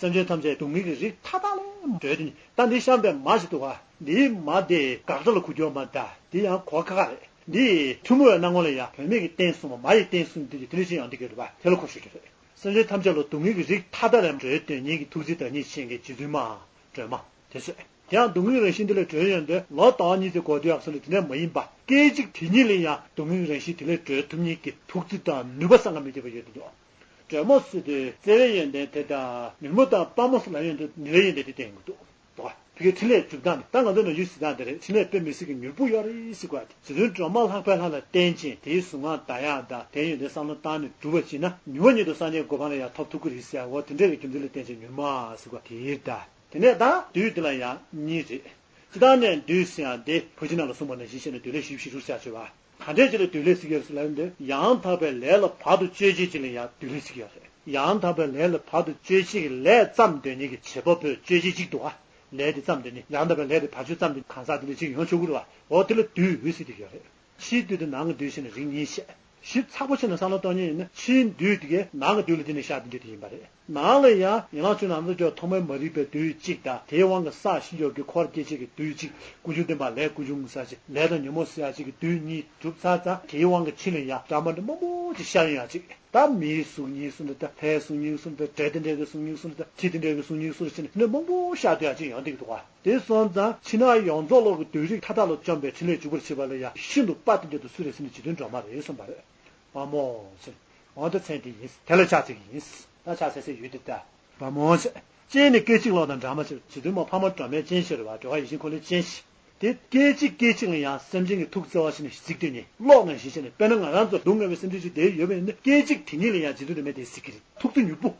སེམས་ཅན་ཐམས་ཅད་སྡུག་བསྔལ་གྱི་རིགས་མཐའ་དག་ལས་སྒྲོལ་དེ་ཉིད་ད་འདི་གཤམ་པའི་མ་ཞིག་འདུག་ག་འདིའི་མ་དེ་དགག་སྒྲ་ལ་གོ་རྒྱུ་མ་གདའ། འདི་ཡང་གོ་ཁག་ཁག་རེད། འདི་ཐུན་མོང་བའི་སྣང་ངོ་ལ་ཡང་བུད་མེད་ཀྱི་རྟེན་གསུངས་པ་མ་ཡི་རྟེན་གསུངས་དེ་དེ་ལས་ཅི་ཡང་འདི་གས་རེད་པ། དེ་ལ་གོ་ཤོད་རྒྱུ་རེད། སེམས་ཅན་ཐམས་ཅད་ལ་སྡུག་བསྔལ་གྱི་རིགས་མཐའ་དག་ལས་སྒྲོལ་དོན་གཉེར་གྱི་ཐུགས་རྗེའི་བདག་ཉིད་ཅན་གྱི་རྗེ་བཙུན་མ་སྒྲོལ་མ་དེ་ཚོས། དེ་ཡང་སྡུག་བསྔལ་རང་བཞིན་དེ་ལས་གྲོལ་ཡོང་དུས་ལོ་ཟླ་བ་གཉིས་ཙམ་འགོར་དུས་ཡག་སོང་ནས་དེ་འདྲ་མ་ཡིན་པ། སྐད་ཅིག་དེ་ཉིད་ལ་ཡང་སྡུག་བསྔལ་རང་བཞིན་དེ་ལས་གྲོལ་ཐུབ་མཁན་གྱི་ཐུགས་བརྩེ་དང་ནུས་པ་བསམ་གྱིས་མི་ཁྱབ་པ་ཡོད་དེ་འདུག་སྒྲོལ་མ་ཟེར་དུས་བརྩེ་བའི་ཡོན་ཏན་དེ་དང་ནུས་མོ་དང་དཔའ་མོ་སོགས་ལ་ཡོན་ཏན་ནུས་པའི་ཡོན་ཏན་དེ་བསྟན་གྱི་འདུག་དེ་གའི་ཕྲིན་ལས་སྒྲུབ་སྟངས་དེ་ད་ང་ཚོ་ནམ་རྒྱུན་ཟེར་སྟངས་དེ་རེད། ཕྲིན་ལས་དཔེ་མི་སྲིད་ཀྱི་མྱུར་པོ་ཡོད་རེད་ཟེར་གོ་ཡ་དེ། རྗེ་བཙུན་སྒྲོལ་མ་ལྷག་པའི་ལྷ་ལ་བརྟེན་ཅིང་དེའི་གཟུངས་སྔགས་བཟླ་ཡག་དང་དེའི་ཡོན་ཏན་བསམ་བློ་བཏང་ནས་སྒྲུབ་པ་བྱས་ན་མྱུར་བ་ཉིད་དུ་སངས་རྒྱས་གོ་འཕང་ལ་ཡང་ཐོབ་ཐུབ་ཀྱི་རེད་ཟེར་ཡ། འོ་དེ་འདྲ་གི་རྒྱུ་མཚན་ལ་བརྟེན་ཅིང་མྱུར་མ་ཟེར་གོ་དེ་ཡིན་ད། དེ་ནས་ད་བདུད་དེ་ལ་ཡང་གཉིས་རེད། སྤྱིར་བཏང་ནས་བདུད་ཟེར་ཡ་དེ་ཕལ་ཆེར་རྣམས་ལ་གསུངས་པ་ནང་བཞིན་བཤད་ན་བདུད་ལས་ཞི་བ་ཞི་ཁྲོ་ཆགས་ཆེ་བ། ག་འདྲས་ཅིག་ལ་བདུད་ལས་སྲིད་ཀྱི་ཡོད་ཟེར་ལབ་ཡོང་དུས་ཡང་དག་པའི་ལས་ལ་བར་དུ་གཅོད་བྱེད་ཅིག་ལ་ཡང་བདུད་ལས་སྲིད་ཀྱི་ཡོད་རེད། ཡང་དག་པའི་ལས་ལ་བར་དུ་གཅོད་བྱེད་ཀྱི་ལས་བརྩམས་འདོད་མཁན་གྱི་བྱེད་པ་པོས་གཅོད་བྱེད་ཅིག་འདུག་ཨ། ལས་དེ་བརྩམས་འདོད་མཁན་ཡང་དག་པའི་ལས་དེ་བར་ཆད་བརྩམས་འདོད་གང་ཟག་དེ་འདྲ་ཅིག་ཡོང་ཆོག་གི་རེད་བ། འོ་དེ་ལ་བདུད་ཟེར་གྱི་ཡོད་རེད། ཕྱིའི་བདུད་དེ་ནང་གི་བདུད་ཞེས་ནས་རིགས་གཉིས་བཤད། ཞིབ་ཚགས་པོ་བྱས་ནས་བསམ་བློ་གཏོང་མཁན་ཡིན་ན་ཕྱིའི་བདུད་དེ་གའི་ནང་གི་བདུད་ལ་བརྟེན་ནས་ཤར་དེ་འདྲ་དེ་ཡིན་པ་རེད། ནང་ལ་ཡང་ཡན་ལག་བཅུ་ནང་དུ་འཇོག་ཐོག་མའི་མ་རིག་པའི་བདུད་གཅིག་དང་དེའི་དབང་གིས་བསགས་ཤིང་འཇོག་གི་འཁོར་སྐྱེ་མཆེད་ཀྱི་བདུད་གཅིག་ཀུན་འབྱུང་བདེན་པ་ལས་ཀུན་འབྱུང་ཟེར་ཅིག་ལས་དང་ཉོན་མོངས་ཟེར་ཅིག་གི་བདུད་གཉིས་གྲུབ་ཚར་ཙང་དེའི་དབང་གིས་ཕྱི་ལ་ཡང་འདྲ་མི་འདྲ་མང་པོ་ཅིག་ཤར་ཡོང་ཡ་ཅིག་ད་མིའི་གཟུགས་བརྙན་བཟོ་འདྲ་དང་ལྷའི་གཟུགས་བརྙན་བཟོ་འདྲ་དང་དགྲ་དེ་འདྲ་གི་གཟུགས་བརྙན་བཟོ་འདྲ་དང་ཁྱི་དེ་འདྲ་གི་གཟུགས་བརྙན་བཟོ་འདྲ་བྱས་ནས་དེ་འདྲ་མང་པོ་ཤར་སྡོད་ཡ་ཅིག་ཡོང་བསྡད་ཀྱི་འདུག་ག་དེ་སོང་ཙང་ཕྱི་ནང་ཡོངས་རྫོགས་ལོག་གི་བདུད་རིགས་མཐའ་དག་ལ་བཅོམ་པའི་ཕྲིན་ལས་འཇུག་པར་བྱེད་པ་ལ་ཡང་ཤིན་ཏུ་དཔའ་དེ་འདྲ་དུ་སུ་རེད་ཟེར་ན་རྗེ་བཙུན་སྒྲོལ་མ་རེད་གསུངས་པ་རེད། བ་མོ་ཟེར། འོ་ད་མཚན་དེ་ཡིན། དེ་ལ་ཕྱག་འཚལ་གྱི་ཡིན། ད་ཕྱག་འཚལ་སའི་ཡུལ་དེ་ལྟ། བ་མོ་ཟེར། སྤྱན་ནི་སྐད་ཅིག་གློག་དང་འདྲ་མ་ཟེར། རྗེ་བཙུན་མ་འཕགས་མ་སྒྲོལ་མའི་སྤྱན་ཤེས་རེད་བ། སྒྲོལ་བ་ཡིད་བཞིན་འཁོར་ལོའི་སྤྱན་ཤེས། དེ་སྐད་ཅིག་སྐད་ཅིག་ལ་ཡང་སེམས་ཅན་གྱི་ཐུགས་བརྩེ་བ་ཞིག་ནས་གཟིགས་དུས་ནི་གློག་ནང་བཞིན་བྱས་ནས། དཔེར་ན་ང་རང་ཚོ་སྡུག་བསྔལ་བའི་སེམས་ཅན་ཅིག་བསྡད་ཡོད་པ་ཡིན་ན་སྐད་ཅིག་དེ་ཉིད་ལ་ཡང་རྗེ་བཙུན་སྒྲོལ་མས་དེ་གཟིགས་ཀྱི་རེད། ཐུགས་བརྩེ་མྱུར་པོ།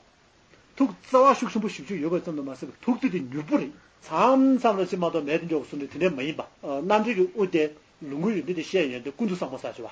ཐུགས་བརྩེ་བ་ཤུགས་ཆེན་པོ་ཞེ་པོ་ཅིག་ཡོད་པ་ཙམ་དུ་མ་ཟད་པར་ཐུགས་བརྩེ་དེ་མྱུར་པོ་རེད། མཚམས་མཚམས་ལ་ཅིག་མ་གཏོགས་མེད་དེ་འཇོག་གསུངས་ཏེ་དེ་འདྲ་མ་ཡིན་པ། ཨ། རྣམ་འགྲེལ་གྱི་དབུ་དེ་ལོངས་སྐུའི་ཡོན་ཏན་དེ་བཤད་ཡོང་དུས་ཀུན་ཏུ་བཟང་པོ་ཟེར་བ།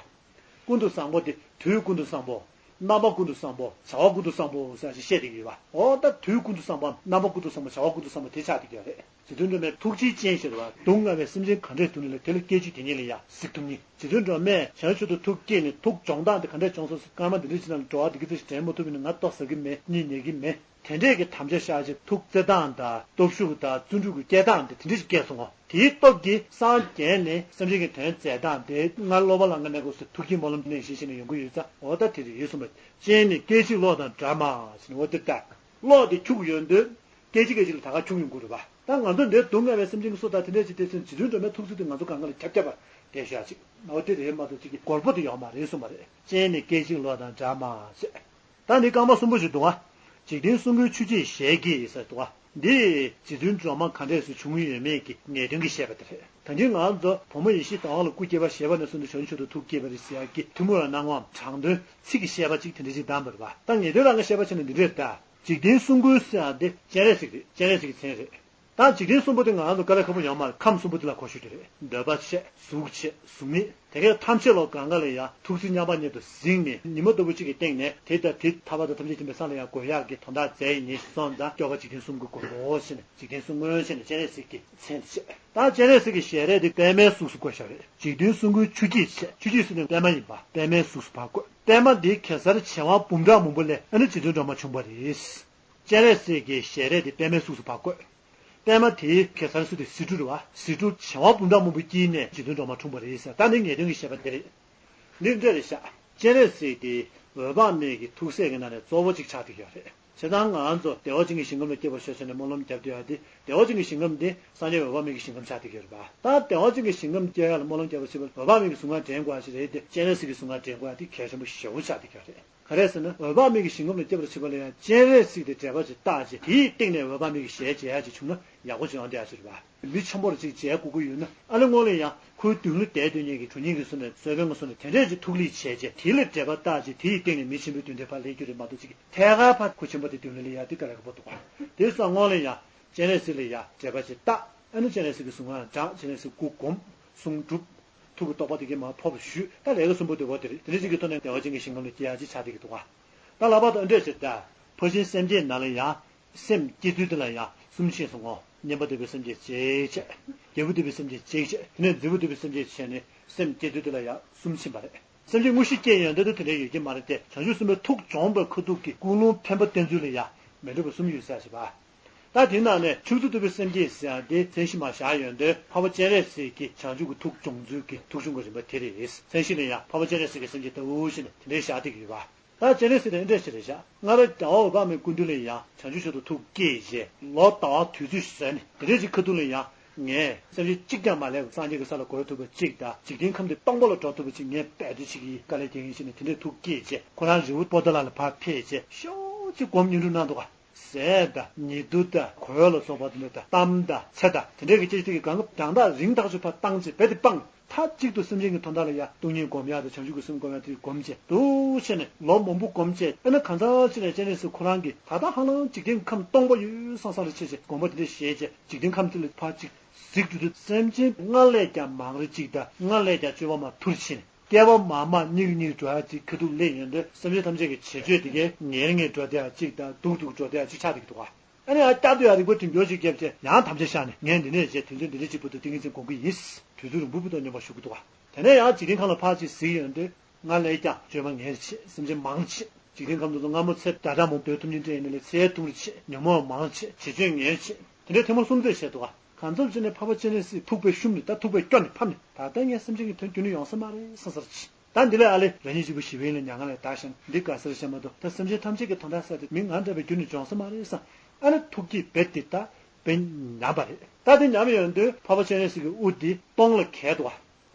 ཀུན་ཏུ་བཟང་པོ་དེ་དུས་ཀུན་ཏུ་བཟང་པོ། རྣམ་པ་ཀུན་ཏུ་བཟང་པོ། བྱ་བ་ཀུན་ཏུ་བཟང་པོ་ཟེར་ཅིག་བཤད་བསྡད་ཀྱི་ཡོད་པ། འོ་ད་དུས་ཀུན་ཏུ་བཟང་པོ། རྣམ་པ་ཀུན་ཏུ་བཟང་པོ། བྱ་བ་ཀུན་ཏུ་བཟང་པོ་དེ་ཆགས་བསྡད་ཀྱི་ཡོད་རེད། རྗེ་བཙུན་སྒྲོལ་མའི་ཐུགས་རྗེའི་སྤྱན་ཤེས་རེད་བ། སྡུག་བསྔལ་བའི་སེམས་ཅན་ག་འདྲས་འདུག་ནའི་ལས་དེ་ལ་སྐད་ཅིག་དེ་ཉིད་ལ་ཡང་གཟིགས་ཐུབ་མཁན། རྗེ་བཙུན་སྒྲོལ་མས་བྱང་ཆུབ་ཏུ་ཐུགས་བསྐྱེད་ནས་ཐུགས་སྦྱོང་སྟངས་དེ་ག་འདྲས་བྱུང་སོང་ཟེར། སྐར་མ་འདི་འདྲས་ཅིག་ནང་ལ་འགྲོ་བ་འདི་ག་ཚོད་ཞིག་དྲན་མ་ཐུབ་པ་ཡིན་ན་ང་ལྟོ་ཟ་གི་མེད། གཉིད་ཉལ་གི་མེད། དེ་འདྲས་ཀྱི་དམ་བཅའ་བཞག་བྱས་ཐུགས་བརྩེ་སྟངས་དང་སྟོབས་ཤུགས་དང་བརྩོན་འགྲུས་ཀྱི་སྐྱེ་སྟངས་དེ་དེ་འདྲས་ཅིག་སྐྱེས་སོང་ངོ་། དེའི་སྟོབས་ཀྱིས་སངས་རྒྱས་ནས་སེམས་ཅན་གྱི་དོན་མཛད་སྟངས་དེ་སྔར་སློབ་པ་ལ་ང་གནས་སྐབས་སུ་ཐུགས་བསྐྱེད་སྨོན་ལམ་ནང་བཞིན་བྱས་ནས་ཡོང་གི་ཡོད་ཙང་། འོ་ད་དེ་རེད་ཡོད་གསུངས་པ། སྤྱན་ནི་སྐད་ཅིག་གློག་དང་འདྲ་མ་ཟེར་ནས། འོ་དེ་ལྟ། གློག་དེ་འཁྱུག་ཡོང་དུས་སྐད་ཅིག་སྐད་ཅིག་ལ་ད་ག་འཁྱུག་ཡོང་གི་རེད་པ། ད་ང་ཚོ་འདིར་སྡུག་བསྔལ་བའི་སེམས་ཅན་གྱི་སོ་ད་དེ་འདྲས་ཅིག་བལྟས་ཚུན་རྗེ་བཙུན་སྒྲོལ་མའི་ཐུགས་བརྩེ་དེ་ང་ཚོ་གང་ག་ལ་ཁྱབ་ཁྱབ་པ་བསྡད་ཤག་ཅིག་འོ་དེ་རེད་མ་གཏོགས་ཅིག་གི་སྒོར་པོ་དེ་ཡོད་མ་རེད་གསུངས་པ་རེད། སྤྱན་ནི་སྐད་ཅིག་གློག་དང་འདྲ་མ་ཟེར། ད་འདི་རྐང་པ་གསུམ་པོ་ཞིག་འདུག་ག་འཇིག་རྟེན་གསུམ་མགོན་ཆུ་སྐྱེས་ཞལ་གྱིས་ཟེར་འདུག་ག་འདི་རྗེ་བཙུན་སྒྲོལ་མ་ག་འདྲས་སུ་བྱུང་ཡོད་མེད་ཀྱི་ངེས་དོན་གྱི་བཤད་པ་དེ་རེད། ད་འདི་ང་ཚོ་བུ་མོ་ཡེ་ཤེས་ཟླ་བ་ལ་སྐུ་སྐྱེ་བ་བཞེས་པ་ནས་བཟུང་སྟེ་བྱང་ཆུབ་ཏུ་ཐུགས་བསྐྱེད་པ་རེད་ཟེར་ཡག་གི་ཐུན་མོང་བའི་སྣང་བའམ་དྲང་དོན་ཚིག་གི་བཤད་པ་ཅིག་དེ་འདྲ་ཅིག་བདམས་པ་རེད་པ། ད་ངེས་དོན་རང་གི་བཤད་པ་བྱས་ན་འདི་འདྲས་རེད་ད། འཇིག་རྟེན་གསུམ་མགོན་ཟེར་ཡག་འདི་སྤྱན་རས་གཟིགས་རེད། སྤྱན་རས་གཟིགས་ཀྱི་མཚན་རེད། ད་འཇིག་རྟེན་གསུམ་པོ་དེ་ང་རང་ཚོ་དཀའ་ལས་ཁག་པོ་ཡོད་མ་རེད། ཁམས་གསུམ་པོ་དེ་ལ་གོ་ཤོད་དེ་རེད། འདོད་པ་ཆེ། གཟུགས་ཆེ། གཟུགས་མེད། དེ་གའི་ཐམས་ཅད་ལོ་གང་ག་ལ་ཡང་ཐུགས་བརྩེ་མཉམ་པ་ཉིད་དུ་གཟིགས་ནས་ཉི་མ་ལྟ་བུ་གཅིག་གི་སྟེང་ནས་དེ་དང་དེ་ཐར་པ་དང་ཐམས་ཅད་མཁྱེན་པའི་སངས་ལ་ཡང་འགོད་ཡག་གི་དོན་དག་མཛད་ཡིན་ནི་སོང་ཙང་སྐྱོབ་པ་འཇིག་རྟེན་གསུམ་མགོན་གོ་ཤོད་ནས་འཇིག་རྟེན་གསུམ་མགོན་ཟེར་ནས་སྤྱན་རས་གཟིགས་ཀྱི་མཚན་དེ་བྱས། ད་སྤྱན་རས་གཟིགས་ཀྱི་ཞལ་རས་དེ་པདྨའི་གཟུགས་སུ་བཀོད་བཞག་རེད། འཇིག་རྟེན་གསུམ་མགོན་ཆུ་སྐྱེས་ཆེ། ཆུ་སྐྱེས་ཟེར་ནས་པདྨ་ཡིན་པ། པདྨའི་གཟུགས་སུ་ཕར་བཀོད། པདྨ་དེ་གེ་སར་བྱེ་བ་འབུམ་ཕྲག་མང་པོ་ལས་ཨ་ནི་རྗེ་བཙུན་སྒྲོལ་མ་བྱུང་བ་རེད། སྤྱན་རས་གཟིགས་ཀྱི་ཞལ་རས་དེ་པདྨའི་གཟུགས་སུ་ཕར་བཀོད། པདྨ་དེའི་གེ་སར་སུ་དེ་ཟེའུ་འབྲུ་རེད་བ། ཟེའུ་འབྲུ་བྱེ་བ་འབུམ་ཕྲག་མང་པོ་སྐྱེས་ནས་རྗེ་བཙུན་སྒྲོལ་མ་འཁྲུངས་པ་རེད་ཟེར། ད་ནི་ངེས་དོན་གྱི་བཤད་པ་དེ་རེད། འདི་འདྲ་རེད་ཤག་སྤྱན་རས་གཟིགས་དེ་འོད་དཔག་མེད་ཀྱི་ཐུགས་སྲས་ཀྱི་ནང་ནས་གཙོ་བོ་གཅིག་ཆགས་བསྡད་ཡོད་རེད། བྱས་ཙང་ང་རང་ཚོ་བདེ་བ་ཅན་གྱི་ཞིང་ཁམས་ལ་སྐྱེ་བར་ཤོག་ཟེར་ནས་སྨོན་ལམ་རྒྱབ་བསྡད་ཡོད་དེ། བདེ་བ་ཅན་གྱི་ཞིང་ཁམས་དེ་སངས་རྒྱས་འོད་དཔག་མེད་ཀྱི་ཞིང་ཁམས་ཆགས་བསྡད་ཡོད་རེད་པ། ད་བདེ་བ་ཅན་གྱི་ཞིང་ཁམས་སྐྱེ་ཡག་ལ་སྨོན་ལམ་རྒྱབ་པ་ཞིག་ལ་འོད་དཔག་མེད་ཀྱི་གཟུངས་སྔགས་འདྲེན་དགོས་ཞིག་རེད་དེ། སྤྱན་རས་གཟིགས་ཀྱི་གཟུངས་སྔགས་འདྲེན་དགོས་ཡག་དེ་གལ་ཆེན་པོ་ཞེ་པོ་ཆགས་བསྡད་ཡོད་རེད། ག་རེ་ཟེར་ན། འོད་དཔག་མེད་ཀྱི་ཞིང་ཁམས་ལ་སྐྱེ་བར་བྱེད་པ་ལ་ཡང་སྤྱན་རས་གཟིགས་དེ་འགྲེལ་པ་ཅིག་བཏགས་རྗེས་དེའི་སྟེང་ནས་འོད་དཔག་མེད་ཀྱི་ཞལ་མཇལ་ཡག་ཅིག་བྱུང་ན་ཡག་པོ་ཅིག་ཡོང་བསྡད་ཡག་ཅིག་རེད་པ། མི་ཆེན་པོར་ཅིག་མཇལ་དགོས་ཀྱི་ཡོད་ན་ཨ་ནི་སྔོན་ལ་ཡང་ཁོའི་མདུན་ལ་བསྡད་སྡོད་མཁན་གྱི་གྲོང་ཉིད་ཀྱི་བཟོ་ནས་གསོལ་དཔོན་གྱི་བཟོ་ནས་དེ་འདྲས་ཅིག་ཐུགས་ལས་བྱས་རྗེས་དེ་ལ་འགྲེལ་པ་བཏགས་རྗེས་དེའི་སྟེང་ནས་མི་ཆེན་པོའི་མདུན་དེ་ཕར་སླེབས་རྒྱུ་རེད་མ་གཏོགས་ཅིག་ཐད་ཀར་ཕར་ཁོ་ཆེན་པོ་དེ་མདུན་ལ་སླེབས་ཡག་དེ་དཀའ་ལས་ཁག་པོ་འདུག་ག་དེ་སོང་སྔོན་ལ་ཡང་སྤྱན་རས་གཟིགས་ལ་ཡང་འགྲེལ་པ་ཅིག་བཏགས། ཨ་ནི་སྤྱན་རས་གཟིགས་ཀྱི་གཟུངས་སྔགས་བགྲངས། སྤྱན་རས་གཟིགས་སྐུ་བསྒོམས། གསུང་སྒྲུབ། ཐུགས་ཀྱི་རྟོགས་པ་དེ་གའི་མར་ཕོབ་ཞུས། ད་ལས་ཀ་གསུམ་པོ་དེ་འོ་དེ་རེད། དེ་འདྲ་ཅིག་གི་ཐོག་ནས་བདེ་བ་ཅན་གྱི་ཞིང་ཁམས་ལ་སྐྱེ་ཡག་ཅིག་ཆགས་བསྡད་ཀྱི་འདུག་ག་ད་ལྷག་པར་དུ་ཨ་འདྲས་ཟེར་ད། ཕར་ཕྱིན་སེམས་བསྐྱེད་ནང་ལ་ཡང་སེམས་བསྐྱེད་ཚུལ་དེ་ལ་ཡང་གསུམ་ཕྱེས་སོང་ངོ་། བསྙེན་པ་ལྡན་པའི་སེམས་བསྐྱེད་གཅིག་བྱས། རྒྱལ་པོ་ལྡན་པའི་སེམས་བསྐྱེད་གཅིག་བྱས། དེ་ནས་རྫི་བོ་ལྡན་པའི་སེམས་བསྐྱེད་བྱས་ནས་སེམས་བསྐྱེད་ཚུལ་དེ་ལ་ཡང་གསུམ་ཕྱིན་པ་རེད། སེམས་བསྐྱེད་དངོས་གཞི་སྐྱེ་ཡོང་དུས་དེ་འདྲ་ཡོད་ཀྱི་མ་རེད་དེ། བྱང་ཆུབ་སེམས་དཔའི་ཐུགས་སྦྱོང་བའི་ཁ་ཐུག་གི་ཀུན་སློང་འཕེན་པ་བསྟེན་ཚུལ་ལ་ཡང་མི་འདྲ་བ་གསུམ་ཡོད་ཟེར་ཞེས་པ། ད་དེའི་ནང་ནས་ཕྱུགས་ཚོད་ཐུབ་པའི་སེམས་བསྐྱེད་ཟེར་ཡག་དེ་མཚན་གཞི་མར་བཞག་ཡོང་དུས་འཕགས་པ་སྤྱན་རས་གཟིགས་ཀྱི་བྱང་ཆུབ་ཀྱི་ཐུགས་སྦྱོང་ཚུལ་གྱི་ཐུགས་སྦྱོང་གི་རིམ་པ་དེ་རེད། མཚན་གཞི་ལ་ཡང་འཕགས་པ་སྤྱན་རས་གཟིགས་ཀྱི་སེམས་བསྐྱེད་ལྟ་བུ་ཞེས་ནས་དེ་འདྲའི་བཞག་བསྡད་ཀྱི་ཡོད་པ། ད་སྤྱན་རས་གཟིགས་དེ་འདྲ་ཞིག་རེད་བཞག་སྔ་རབས་རྒྱལ་བ་འོད་དཔག་མེད་སྐུ་མདུན་ལ་ཡང་བྱང་ཆུབ་མཆོག་ཏུ་ཐུགས་བསྐྱེད་རྗེས་ལོ་ཟླ་བ་དུས་ཚོད་བཟོས་ནས་དེ་འདྲའི་ཅིག་ཁ་ཐུག་ལ་ཡང་ ངས་སེམས་ཅན་གཅིག་ཀྱང་མ་ལས་སངས་རྒྱས་ཀྱི་ས་ལ་འགོད་ཐུབ་པ་གཅིག་དང་། འཇིག་རྟེན་ཁམས་འདི་སྟོང་པ་ལ་འགྲོ་ཐུབ་པ་གཅིག་ངས་འབད་བརྩོན་བྱེད་ཀྱི་ཡིན། དཀའ་ལས་རྒྱག་གི་ཡིན་ཟེར་ནས་དེ་འདྲའི་ཐུགས་བསྐྱེད་བྱས། ཁོ་རང་རི་བོ་པོ་ཏ་ལ་ལ་ཕར་ཕེབས་བྱས། ཤོག་ཅིག་སྒོམ་ཉིན་དྲུག་གནང་འདུག་ག་ཟས་དང་ཉལ་འདུག་དང་གོས་ལ་སོགས་པ་དེ་འདྲ་དང་། གཏམ་དང་ཚེ་དང་དེ་འདྲའི་གི་སྐད་ཆ་དེ་གི་སྒང་ག་རྒྱང་ཐག་རིང་ཐག་ཆོད་ཕར་བཏང་བྱས་རྦད་དེ་སྤངས། མཐའ་གཅིག་ཏུ་སེམས་ཅན་གྱི་དོན་དག་ལ་ཡ་སྟོང་ཉིད་སྒོམ་ཡག་དང་བྱང་ཆུབ་ཀྱི་སེམས་སྒོམ་ཡག་དེ་སྒོམ་བྱས་འདུག་བྱས་ནས་ལོ་མང་པོ་སྒོམ་བྱས། ཨ་ནི་གང་ཟག་ཅིག་ལ་སྤྱན་རས་གཟིགས་ཁོ་རང་གིས་ད་ལྟ་ཧ་ལམ་འཇིག་རྟེན་ཁམས་སྟོང་པ་ཡོད་བསམ་བསམ་རེ་བྱས་བྱས། དགོངས་པ་དེ་འདྲ་བཞེས་བྱས། འཇིག་རྟེན་ཁམས་དེ་ལ་ཕར་ཅིག་གཟིགས་འགྲོ་དུས། སེམས་ཅན་སྔར་ལས་ཀྱང་མང་རེ་གཅིག་དང་། སྔར་ལས་ཀྱང་སྤྱོད་པ་མར་ཐུར་ཕྱིན། སྐྱེ་བ་མར་མར་སྙིགས་སྙིགས་འགྲོ་ཡག་ཅིག་ཁ་ཐུག་སླེབས་ཡོང་དུས། སེམས་ཅན་ཐམས་ཅད་ཀྱི་བྱེད་སྤྱོད་དེ་གའི་ངན་ངན་འགྲོ་བསྡད་ཡག་ཅིག་དང་། སྡུག་སྡུག་འགྲོ་བསྡད་ཡག་ཅིག་ཆགས་བསྡད་ཀྱི་འདུག་ག་ཨ་ནི་ཡང་བསྐྱར་དུ་ཡང་རིག་པ་བསྒྲིམ་སྐྱོར་ཅིག་བརྒྱབ་བྱས། ཡང་དམ་བཅའ་བཞག་ནས། ངས་འདི་ནས་བྱས་དུས་ཚོད་འདི་འདྲ་གཅིག་བར་དུ་ཏིང་ངེ་འཛིན་སྒོམ་གྱི་ཡིན། དུས་ཚོད་རིང་པོ་བར་དུ་སྙོམས་པར་ཞུགས་ཀྱི་འདུག་ག་དེ་ནས་ཡང་འཇིག་རྟེན་ཁམས་ལ་ཕར་ཅིག་གཟིགས་ཡོང་དུས། སྔར་ལས་ཀྱང་སྤྱོད་པ་ངན་རེ་བྱས། སེམས་ཅན་མང་རེ་བྱས། འཇིག་རྟེན་ཁམས་དེ་ཚོ་སྔ་མོ་ཚེ་བརྒྱ་ཕྲག་མང་པོ་སྡོད་ཐུབ་མཁན་དེ་འདྲ་ཡིན་ན་ལས་ཚེ་ཐུང་རེ་བྱས། ཉོན་མོངས་མང་རེ་བྱས། བྱེད་སྤྱོད་ངན་རེ་བྱས། དེ་འདྲའི་ཐེངས་མ་གསུམ་ཙམ་བྱས་འདུག་ག་གང་འཚམ་བྱས་ནས་འཕགས་པ་སྤྱན་རས་གཟིགས་ཐུགས་དཔེ་ཤུམ་ནས། ད་ཐུགས་དཔེ་སྐྱོ་ནས་ཕམ་ནས། ད་ལྟ་ངས་སེམས་ཅན་གྱི་དོན་རྒྱུན་ནས་ཡོང་ས་མ་རེད་བསམ་ས་རེ་བྱས། ད་འདི་ལས་ཨ་ལས་རང་ཉིད་གཅིག་པུ་ཞི་བའི་གླིང་ལ་མྱ་ངན་ལས་འདའ་ཤག་འདི་དགའ་ས་རེད་བཤད་མ་གཏོགས། ད་སེམས་ཅན་ཐམས་ཅད་ཀྱི་དོན་དག་ཟེར་དེ་མི་ང་འདྲ་བའི་རྒྱུན་ནས་འབྱུང་ས་མ་རེད་བསམ། ཨ་ནི་ཐུགས་བསྐྱེད་རྦད་དེ་ད་དཔེ་ཉམས་པ་རེད། ད་དེ་ཉམས་ཡོང་དུས་འཕགས་པ་སྤྱན་རས་གཟིགས་ཀྱི་དབུ་འདི་སྟོང་ལ་གས་འདུག་ག་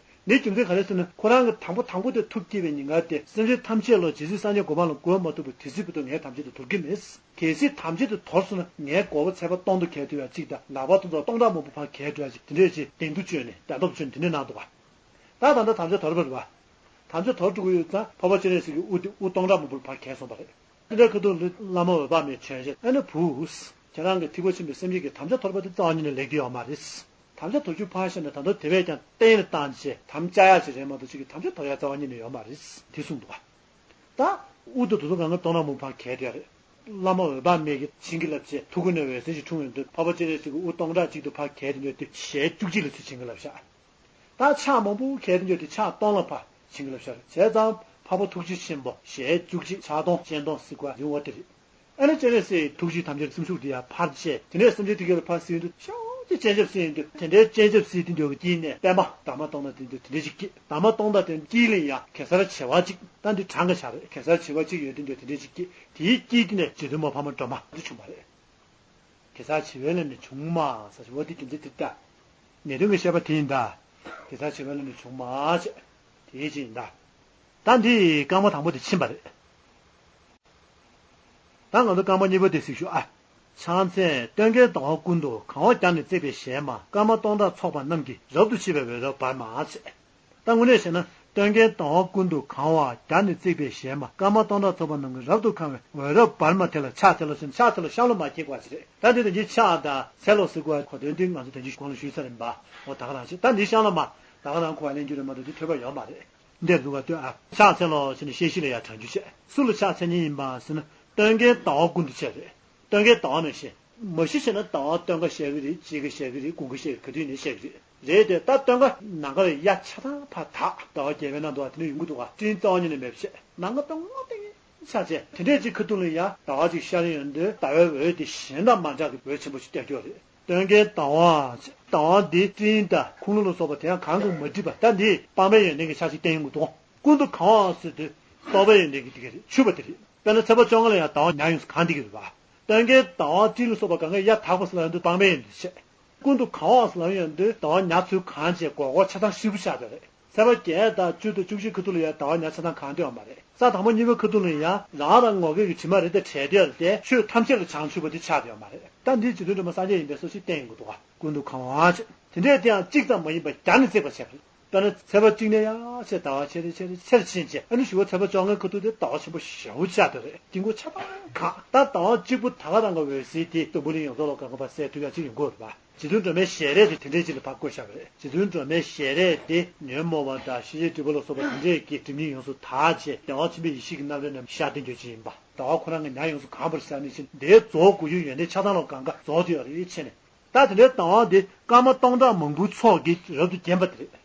འདིའི་རྒྱུ་མཚན་ག་རེ་ཟེར་ན། ཁོ་རང་གི་དང་པོ་དང་པོ་དེ་ཐུགས་བསྐྱེད་པའི་ཉིན་དཀར་དེ། སེམས་ཅན་ཐམས་ཅད་ལ་ཇི་སྲིད་སངས་རྒྱས་གོ་འཕང་ལ་འགོད་མ་ཐུབ་པ་དེ་སྲིད་བར་དུ་ངས་དམ་བཅའ་དེ་དོར་གྱི་མེད། གལ་སྲིད་དམ་བཅའ་དེ་དོར་སོང་ན། ངས་དགོས་པ་ཚེ་ཕར་སྟོང་དུ་གས་ཐུབ་ཡག་གཅིག་དང་། ལག་པ་དེ་ཚོ་སྟོང་ཕྲག་མང་པོ་ཕར་གས་ཐུབ་ཡག་ཅིག་དེ་འདྲས་ཅིག་གདེང་སྡུག་བཅོས་ནས། གདེང་སྟོབས་བཅོས་ནས་དེ་འདྲས་གནང་འདུག་ག་ད་ད་ལྟ་དམ་བཅའ་དོར་བ་རེད་པ། དམ་བཅའ་དོར་འགྲོ་གི་ཡོད་ཙང་། འཕགས་པ་སྤྱན་རས་གཟིགས་ཀྱི་དབུ་དེ་དབུ་སྟོང་ཕྲག་མང་པོ་ཕར་གས་སོང་བ་རེད། དེ་འདྲའི་ཁ་ཐུག་ལ་བླ་མ་འོད་དཔག་མེད་བྱོན་བྱས། ཨ་ནི་བུ། ཁྱེད་རང་གི་ཐེག་པ་ཆེན་པོའི་སེམས་བསྐྱེད་ཀྱི་དམ་བཅའ་དོར་བ་དེ་རྩ་བ་ཉིད་ནས་ལེགས་ཀྱི་ཡོད་མ་རེད། དམ་བཅའ་དོར་རྒྱུ་ཕར་བཞག་ནས། ད་དུང་དེ་བས་ཀྱང་གཏན་ལ་བཏང་བྱས་དམ་བཅའ་ཡག་ཅིག་རེད་མ་གཏོགས། ཅིག་གི་དམ་བཅའ་དོར་ཡག་རྩ་བ་ཉིད་ནས་ཡོད་མ་རེད། དེ་གསུངས་འདུག་ག་ད་དབུ་དེ་དུ་དུ་གང་ག་སྟོང་ཕྲག་མང་པོ་ཕར་གས་བསྡད་རེད། བླ་མ་འོད་དཔག་མེད་ཀྱིས་བྱིན་གྱིས་བརླབས་བྱས། ཐུགས་ཀྱི་ནས་འོད་ཟེར་ཞིག་འཁྲུངས་ཡོང་དུས། འཕགས་པ་སྤྱན་རས་གཟིགས་ཀྱི་དབུ་སྟོང་ཕྲག་གཅིག་ཏུ་ཕར་གས་དེ་འདྲ་དེ་ཞལ་བཅུ་གཅིག་ལ་ཚུར་བྱིན་གྱིས་བརླབས་ཤག་ད་ཕྱག་མང་པོ་གས་དེ་འདྲ་དེ་ཕྱག་སྟོང་ལ་ཕར་བྱིན་གྱིས་བརླབས་ཤག་བྱས་ཙང་འཕགས་པ་ཐུགས་རྗེ་ཆེན་པོ་ཞལ་བཅུ་གཅིག་ཕྱག་སྟོང་སྤྱན་སྟོང་ཟེར་དགོས་ཡ་འོ་དེ་རེད། ཨ་ནི་སྤྱན་རས་གཟིགས་ཐུགས་རྗེ་ཐམས་ཅད་སེམས་ཤུགས་དེ་ཡང་འཕར་བྱས། དེ་ནས་སེམས་ཅན་དེ་ག་ལ་ཕར་གཟིགས་དུས། ཤོག་ཅིག་སྤྱན་ཆབ་གཟིགས་ཡོང་དུས། དེ་འདྲའི་སྤྱན་ཆབ་གཟིགས་དེ་འདྲ་གི་དཀྱིལ་ནས་པདྨ་དྷརྨ་སྟོང་ཕྲག་དེ་འདྲ་དེ་འདྲ་ཅིག་སྐྱེས། དྷརྨ་སྟོང་ཕྲག་དེ་དཀྱིལ་ལ་ཡང་གེ་སར་བྱེ་བ་གཅིག་ད་འདི་བགྲང་ག་བཞག་རེད། གེ་སར་བྱེ་བ་གཅིག་ཡོད་དེ་འདྲ་དེ་འདྲ་ཅིག་སྐྱེས། དེའི་དཀྱིལ་དེ་ནས་རྗེ་བཙུན་མ་འཕགས་མ་སྒྲོལ་མ་འདི་བྱུང་བ་རེད། གེ་སར་བྱེ་བའི་ལམ་ནས་བྱུང་མ་ཟེར་ཞིག་འོ་དེ་རྒྱུ་མཚན་དེ་ལྟ། ངེས་དོན་གྱི་བཤད་པ་དེ་ཡིན་ད། གེ་སར་བྱེ་བའི་ལམ་ནས་བྱུང་མ་བྱས། དེའི་ཕྱིར་ཡིན་ད། ད་འདི་རྐང་པ་དང་པོ་དེ་ཕྱིན་པ་རེད། ད་ང་ཚོ་རྐང་པ་གཉིས་པ་དེ་གཟིགས་ཤོག་ཨ། ཕྱག་འཚལ། སྟོན་ཀའི་ཟླ་བ་ཀུན་ཏུ་གང་བ་བརྒྱ་ནི་བརྩེགས་པའི་ཞལ་མ། ཀརྨ་སྟོང་ཕྲག་ཚོགས་པ་རྣམས་ཀྱིས། རབ་ཏུ་ཕྱེ་བའི་འོད་རབ་འབར་མ་ཟེར། ད་དངོས་གནས་བྱས་ན། སྟོན་ཀའི་ཟླ་བ་ཀུན་ཏུ་གང་བ་བརྒྱ་ནི་བརྩེགས་པའི་ཞལ་མ། ཀརྨ་སྟོང་ཕྲག་ཚོགས་པ་རྣམས་ཀྱིས། རབ་ཏུ་གང་བའི་འོད་རབ་འབར་མ་དེ་ལ་ཕྱག་འཚལ་ལོ་ཟེར་ནས་ཕྱག་འཚལ་ལོ་ཤམ་ལོ་མ་འཁྱེར་དགོས་ཟེར་རེད། ད་འདི་དོན་གྱི་ཕྱག་དང་འཚལ་ལོ་ཟེར་དགོས་གོ་དོན་འདི་ང་ཚོ་དོན་གྱི་གོང་ལ་ཞུས་ཚར་ཡིན་པ། འོ་ད་ག་རང་བྱེད། ད་འདི་ཤམ་ལོ་མ་ད་ག་རང་གོ་བ་ལེན་རྒྱུ་རེད་མ་གཏོགས་འདི་ཐོས་པ་ཡོད་མ་རེད། འདིར་འདུག་ག་ལྟོས་ཨ། ཕྱག་འཚལ་ལོ་ཟེར་ནས་ཤེལ་བཞི་ལ་ཡར་དྲངས་རྒྱུ་བྱས། སུ་ལ་ཕྱག་འཚལ་མཁན་ཡིན་པ་ཟེར་ན། སྟོན་ཀའི་ཟླ་བ་ཀུན་ཏུ་བྱས་རེད། སྟོན་ཀའི་ཟླ་བ་ནང་བཞིན། མ་གཞི་བྱས་ན་ཟླ་བ་སྟོན་ཁ་བཤད་ཀྱི་རེད། དཔྱིད་ཀ་བཤད་ཀྱི་རེད། དགུན་ཁ་བཤད་ཀྱི་རེད། ག་དུས་ནས་བཤད་ཀྱི་རེད། རེད་དེ་ད་སྟོན་ཁ་ནམ་མཁའ་ལ་ཡར་ཆ་ཚང་ཕར་དག་ཟླ་བ་བརྒྱད་པའི་ནང་དུ་བ་དེ་འདྲ་ཡོང་གི་འདུག་ག་སྤྲིན་རྩ་བ་ཉིད་ནས་མེད་པ་བྱས། ནམ་མཁའ་སྟོང་པ་སྟེང་ཆ་བྱས། དེ་འདྲས་ཅིག་ཁ་ཐུག་ལ་ཡ་ཟླ་བ་ཅིག་ཤར་ཡོང་དུས་ཟླ་བའི་འོད་དེ་གཞན་དང་མ་འདྲ་གི་འོད་ཆེན་པོ་ཞིག་སྟོན་རྒྱུ་རེད། སྟོན་ཀའི་ཟླ་བ། ཟླ་བ་འདི་སྤྲིན་དང་ཁུངས་ལུང་ལ་སོགས་པ་དེ་ཡང་གང་གིས་མ་བསྒྲིབས་པ། ད་འདི་སྤངས་པའི་ཡོན་ཏན་གྱི་ཆ་ཞིག་བསྟན་ཡོང་གི་འདུག་ཀུན་ཏུ་གང་བ་ཟེར་དུས་རྟོག་པའི་ཡོན་ཏན་གྱི་དེ་ག་རེད། འཆུབ་པ་དེ་རེད། དཔེར་ན་ཚེས་པ་བཅོ་ལྔ་ལ་ཡང་ཟླ་བ་ཉ་ཡོངས་སུ་གང་བསྡད་ཀྱི་རེད་པ། སྟོན་ཀའི་ཟླ་བ་སྤྲིན་ལ་སོགས་པ་གང་ག་ཡར་དག་པ་ཟེར་ལབ་ཡོང་དུས་སྤངས་པའི་ཡོན་ཏན་བྱས། ཀུན་ཏུ་གང་བ་ཟེར་ལབ་ཡོང་དུས་ཟླ་བ་ཉ་ཚུར་གང་བྱས་སྒོར་སྒོར་ཆ་ཚང་ཧྲིལ་པོ་ཆགས་པ་རེད། ཚེས་པ་བརྒྱད་དང་བཅུ་དང་བཅུ་གཅིག་ཁ་ཐུག་ལ་ཡང་ཟླ་བ་ཉ་ཆ་ཚང་གང་བསྡད་ཡོད་མ་རེད། ས་དང་པོ་གཉིས་པའི་ཁ་ཐུག་ལ་ཡང་རང་རང་ངོ་སྐལ་གྱི་དྲི་མ་རེ་དང་བྲལ་བསྡད་ཡོད་དེ། ཆོས་ཐམས་ཅད་ལ་བྱང་ཆུབ་པ་དེ་ཆགས་བསྡད་ཡོད་མ་རེད། ད་འདིའི་རྗེ་བཙུན་སྒྲོལ་མ་སངས་རྒྱས་ཡིན་པའི་སོ་ཞིག་བསྟན་ཡོང་གི་འདུག་ག་ཀུན་ཏུ་གང་བ་བྱས། དེ་འདྲས་དེ་ཡང་གཅིག་ཙམ་མ་ཡིན་པར་བརྒྱ་ནི་བརྩེགས་པ་བྱས་པ་རེད། དཔེར་ན་ཚེས་པ་གཅིག་ནས་ཡང་ཆེ་ཟླ་བ་ཆེ་རེ་ཆེ་རེ་ཆེར་ཕྱིན་བྱས། ཨ་ནི་ཞུ་བ་ཚེས་པ་བཅོ་ལྔའི་ཁ་ཐུག་དེ་ཟླ་བ་ཆེན་པོ་ཞེ་པོ་ཆགས་བསྡད་རེད། དཀྱིལ་འཁོར་ཆ་ཚང་གང་། ད་ཟླ་བ་གཅིག་པུ་ད་ག་རང་གི་འོད་ཟེར་དེ་སྟག་ཕུ་གླིང་ཡོངས་རྫོགས་ལ་གང་ག་ཕར་གསལ་ཐུབ་ཡག་ཅིག་ཡོང་གི་ཡོད་རེད་པ། རྗེ་བཙུན་སྒྲོལ་མའི་ཞལ་རས་དེ་དེ་འདྲས་ཅིག་ལ་ཕར་བཀོད་བཞག་པ་རེད། རྗེ་བཙུན་སྒྲོལ་མའི་ཞལ་རས་དེ་ཉོན་མོངས་པ་དང་ཤེས་བྱའི་སྒྲིབ་པ་ལ་སོགས་པ་དེ་འདྲས་ཀྱི་སྒྲིབ་གཉིས་ཡོངས་སུ་དག་བྱས། བདེ་བ་ཆེན་པོའི་ཡེ་ཤེས་ཀྱི་རྣམ་རོལ་ནས་ཤར་ཏེ་འགྱོ་ཅིག་ཡིན་པ། ཟླ་བ་ཁོ་རང་གི་ཉ་ཡོངས་སུ་གང་བར་ཤར་ནས་ཕྱིན། དེའི་རྫོགས་དགོས་རྒྱུའི་ཡོན་ཏན་ཆ་ཚང་ལ་གང་ག་རྫོགས་བསྡད་ཡོད་རེད་བྱས་ནས། ད་དེ་འདྲའི་ཟླ་བ་འདི་ཀརྨ་སྟོང་ཕྲག་མང་པོའི་ཚོགས་ཀྱིས་རབ་ཏུ་བརྒྱན་པ་དེ་རེད།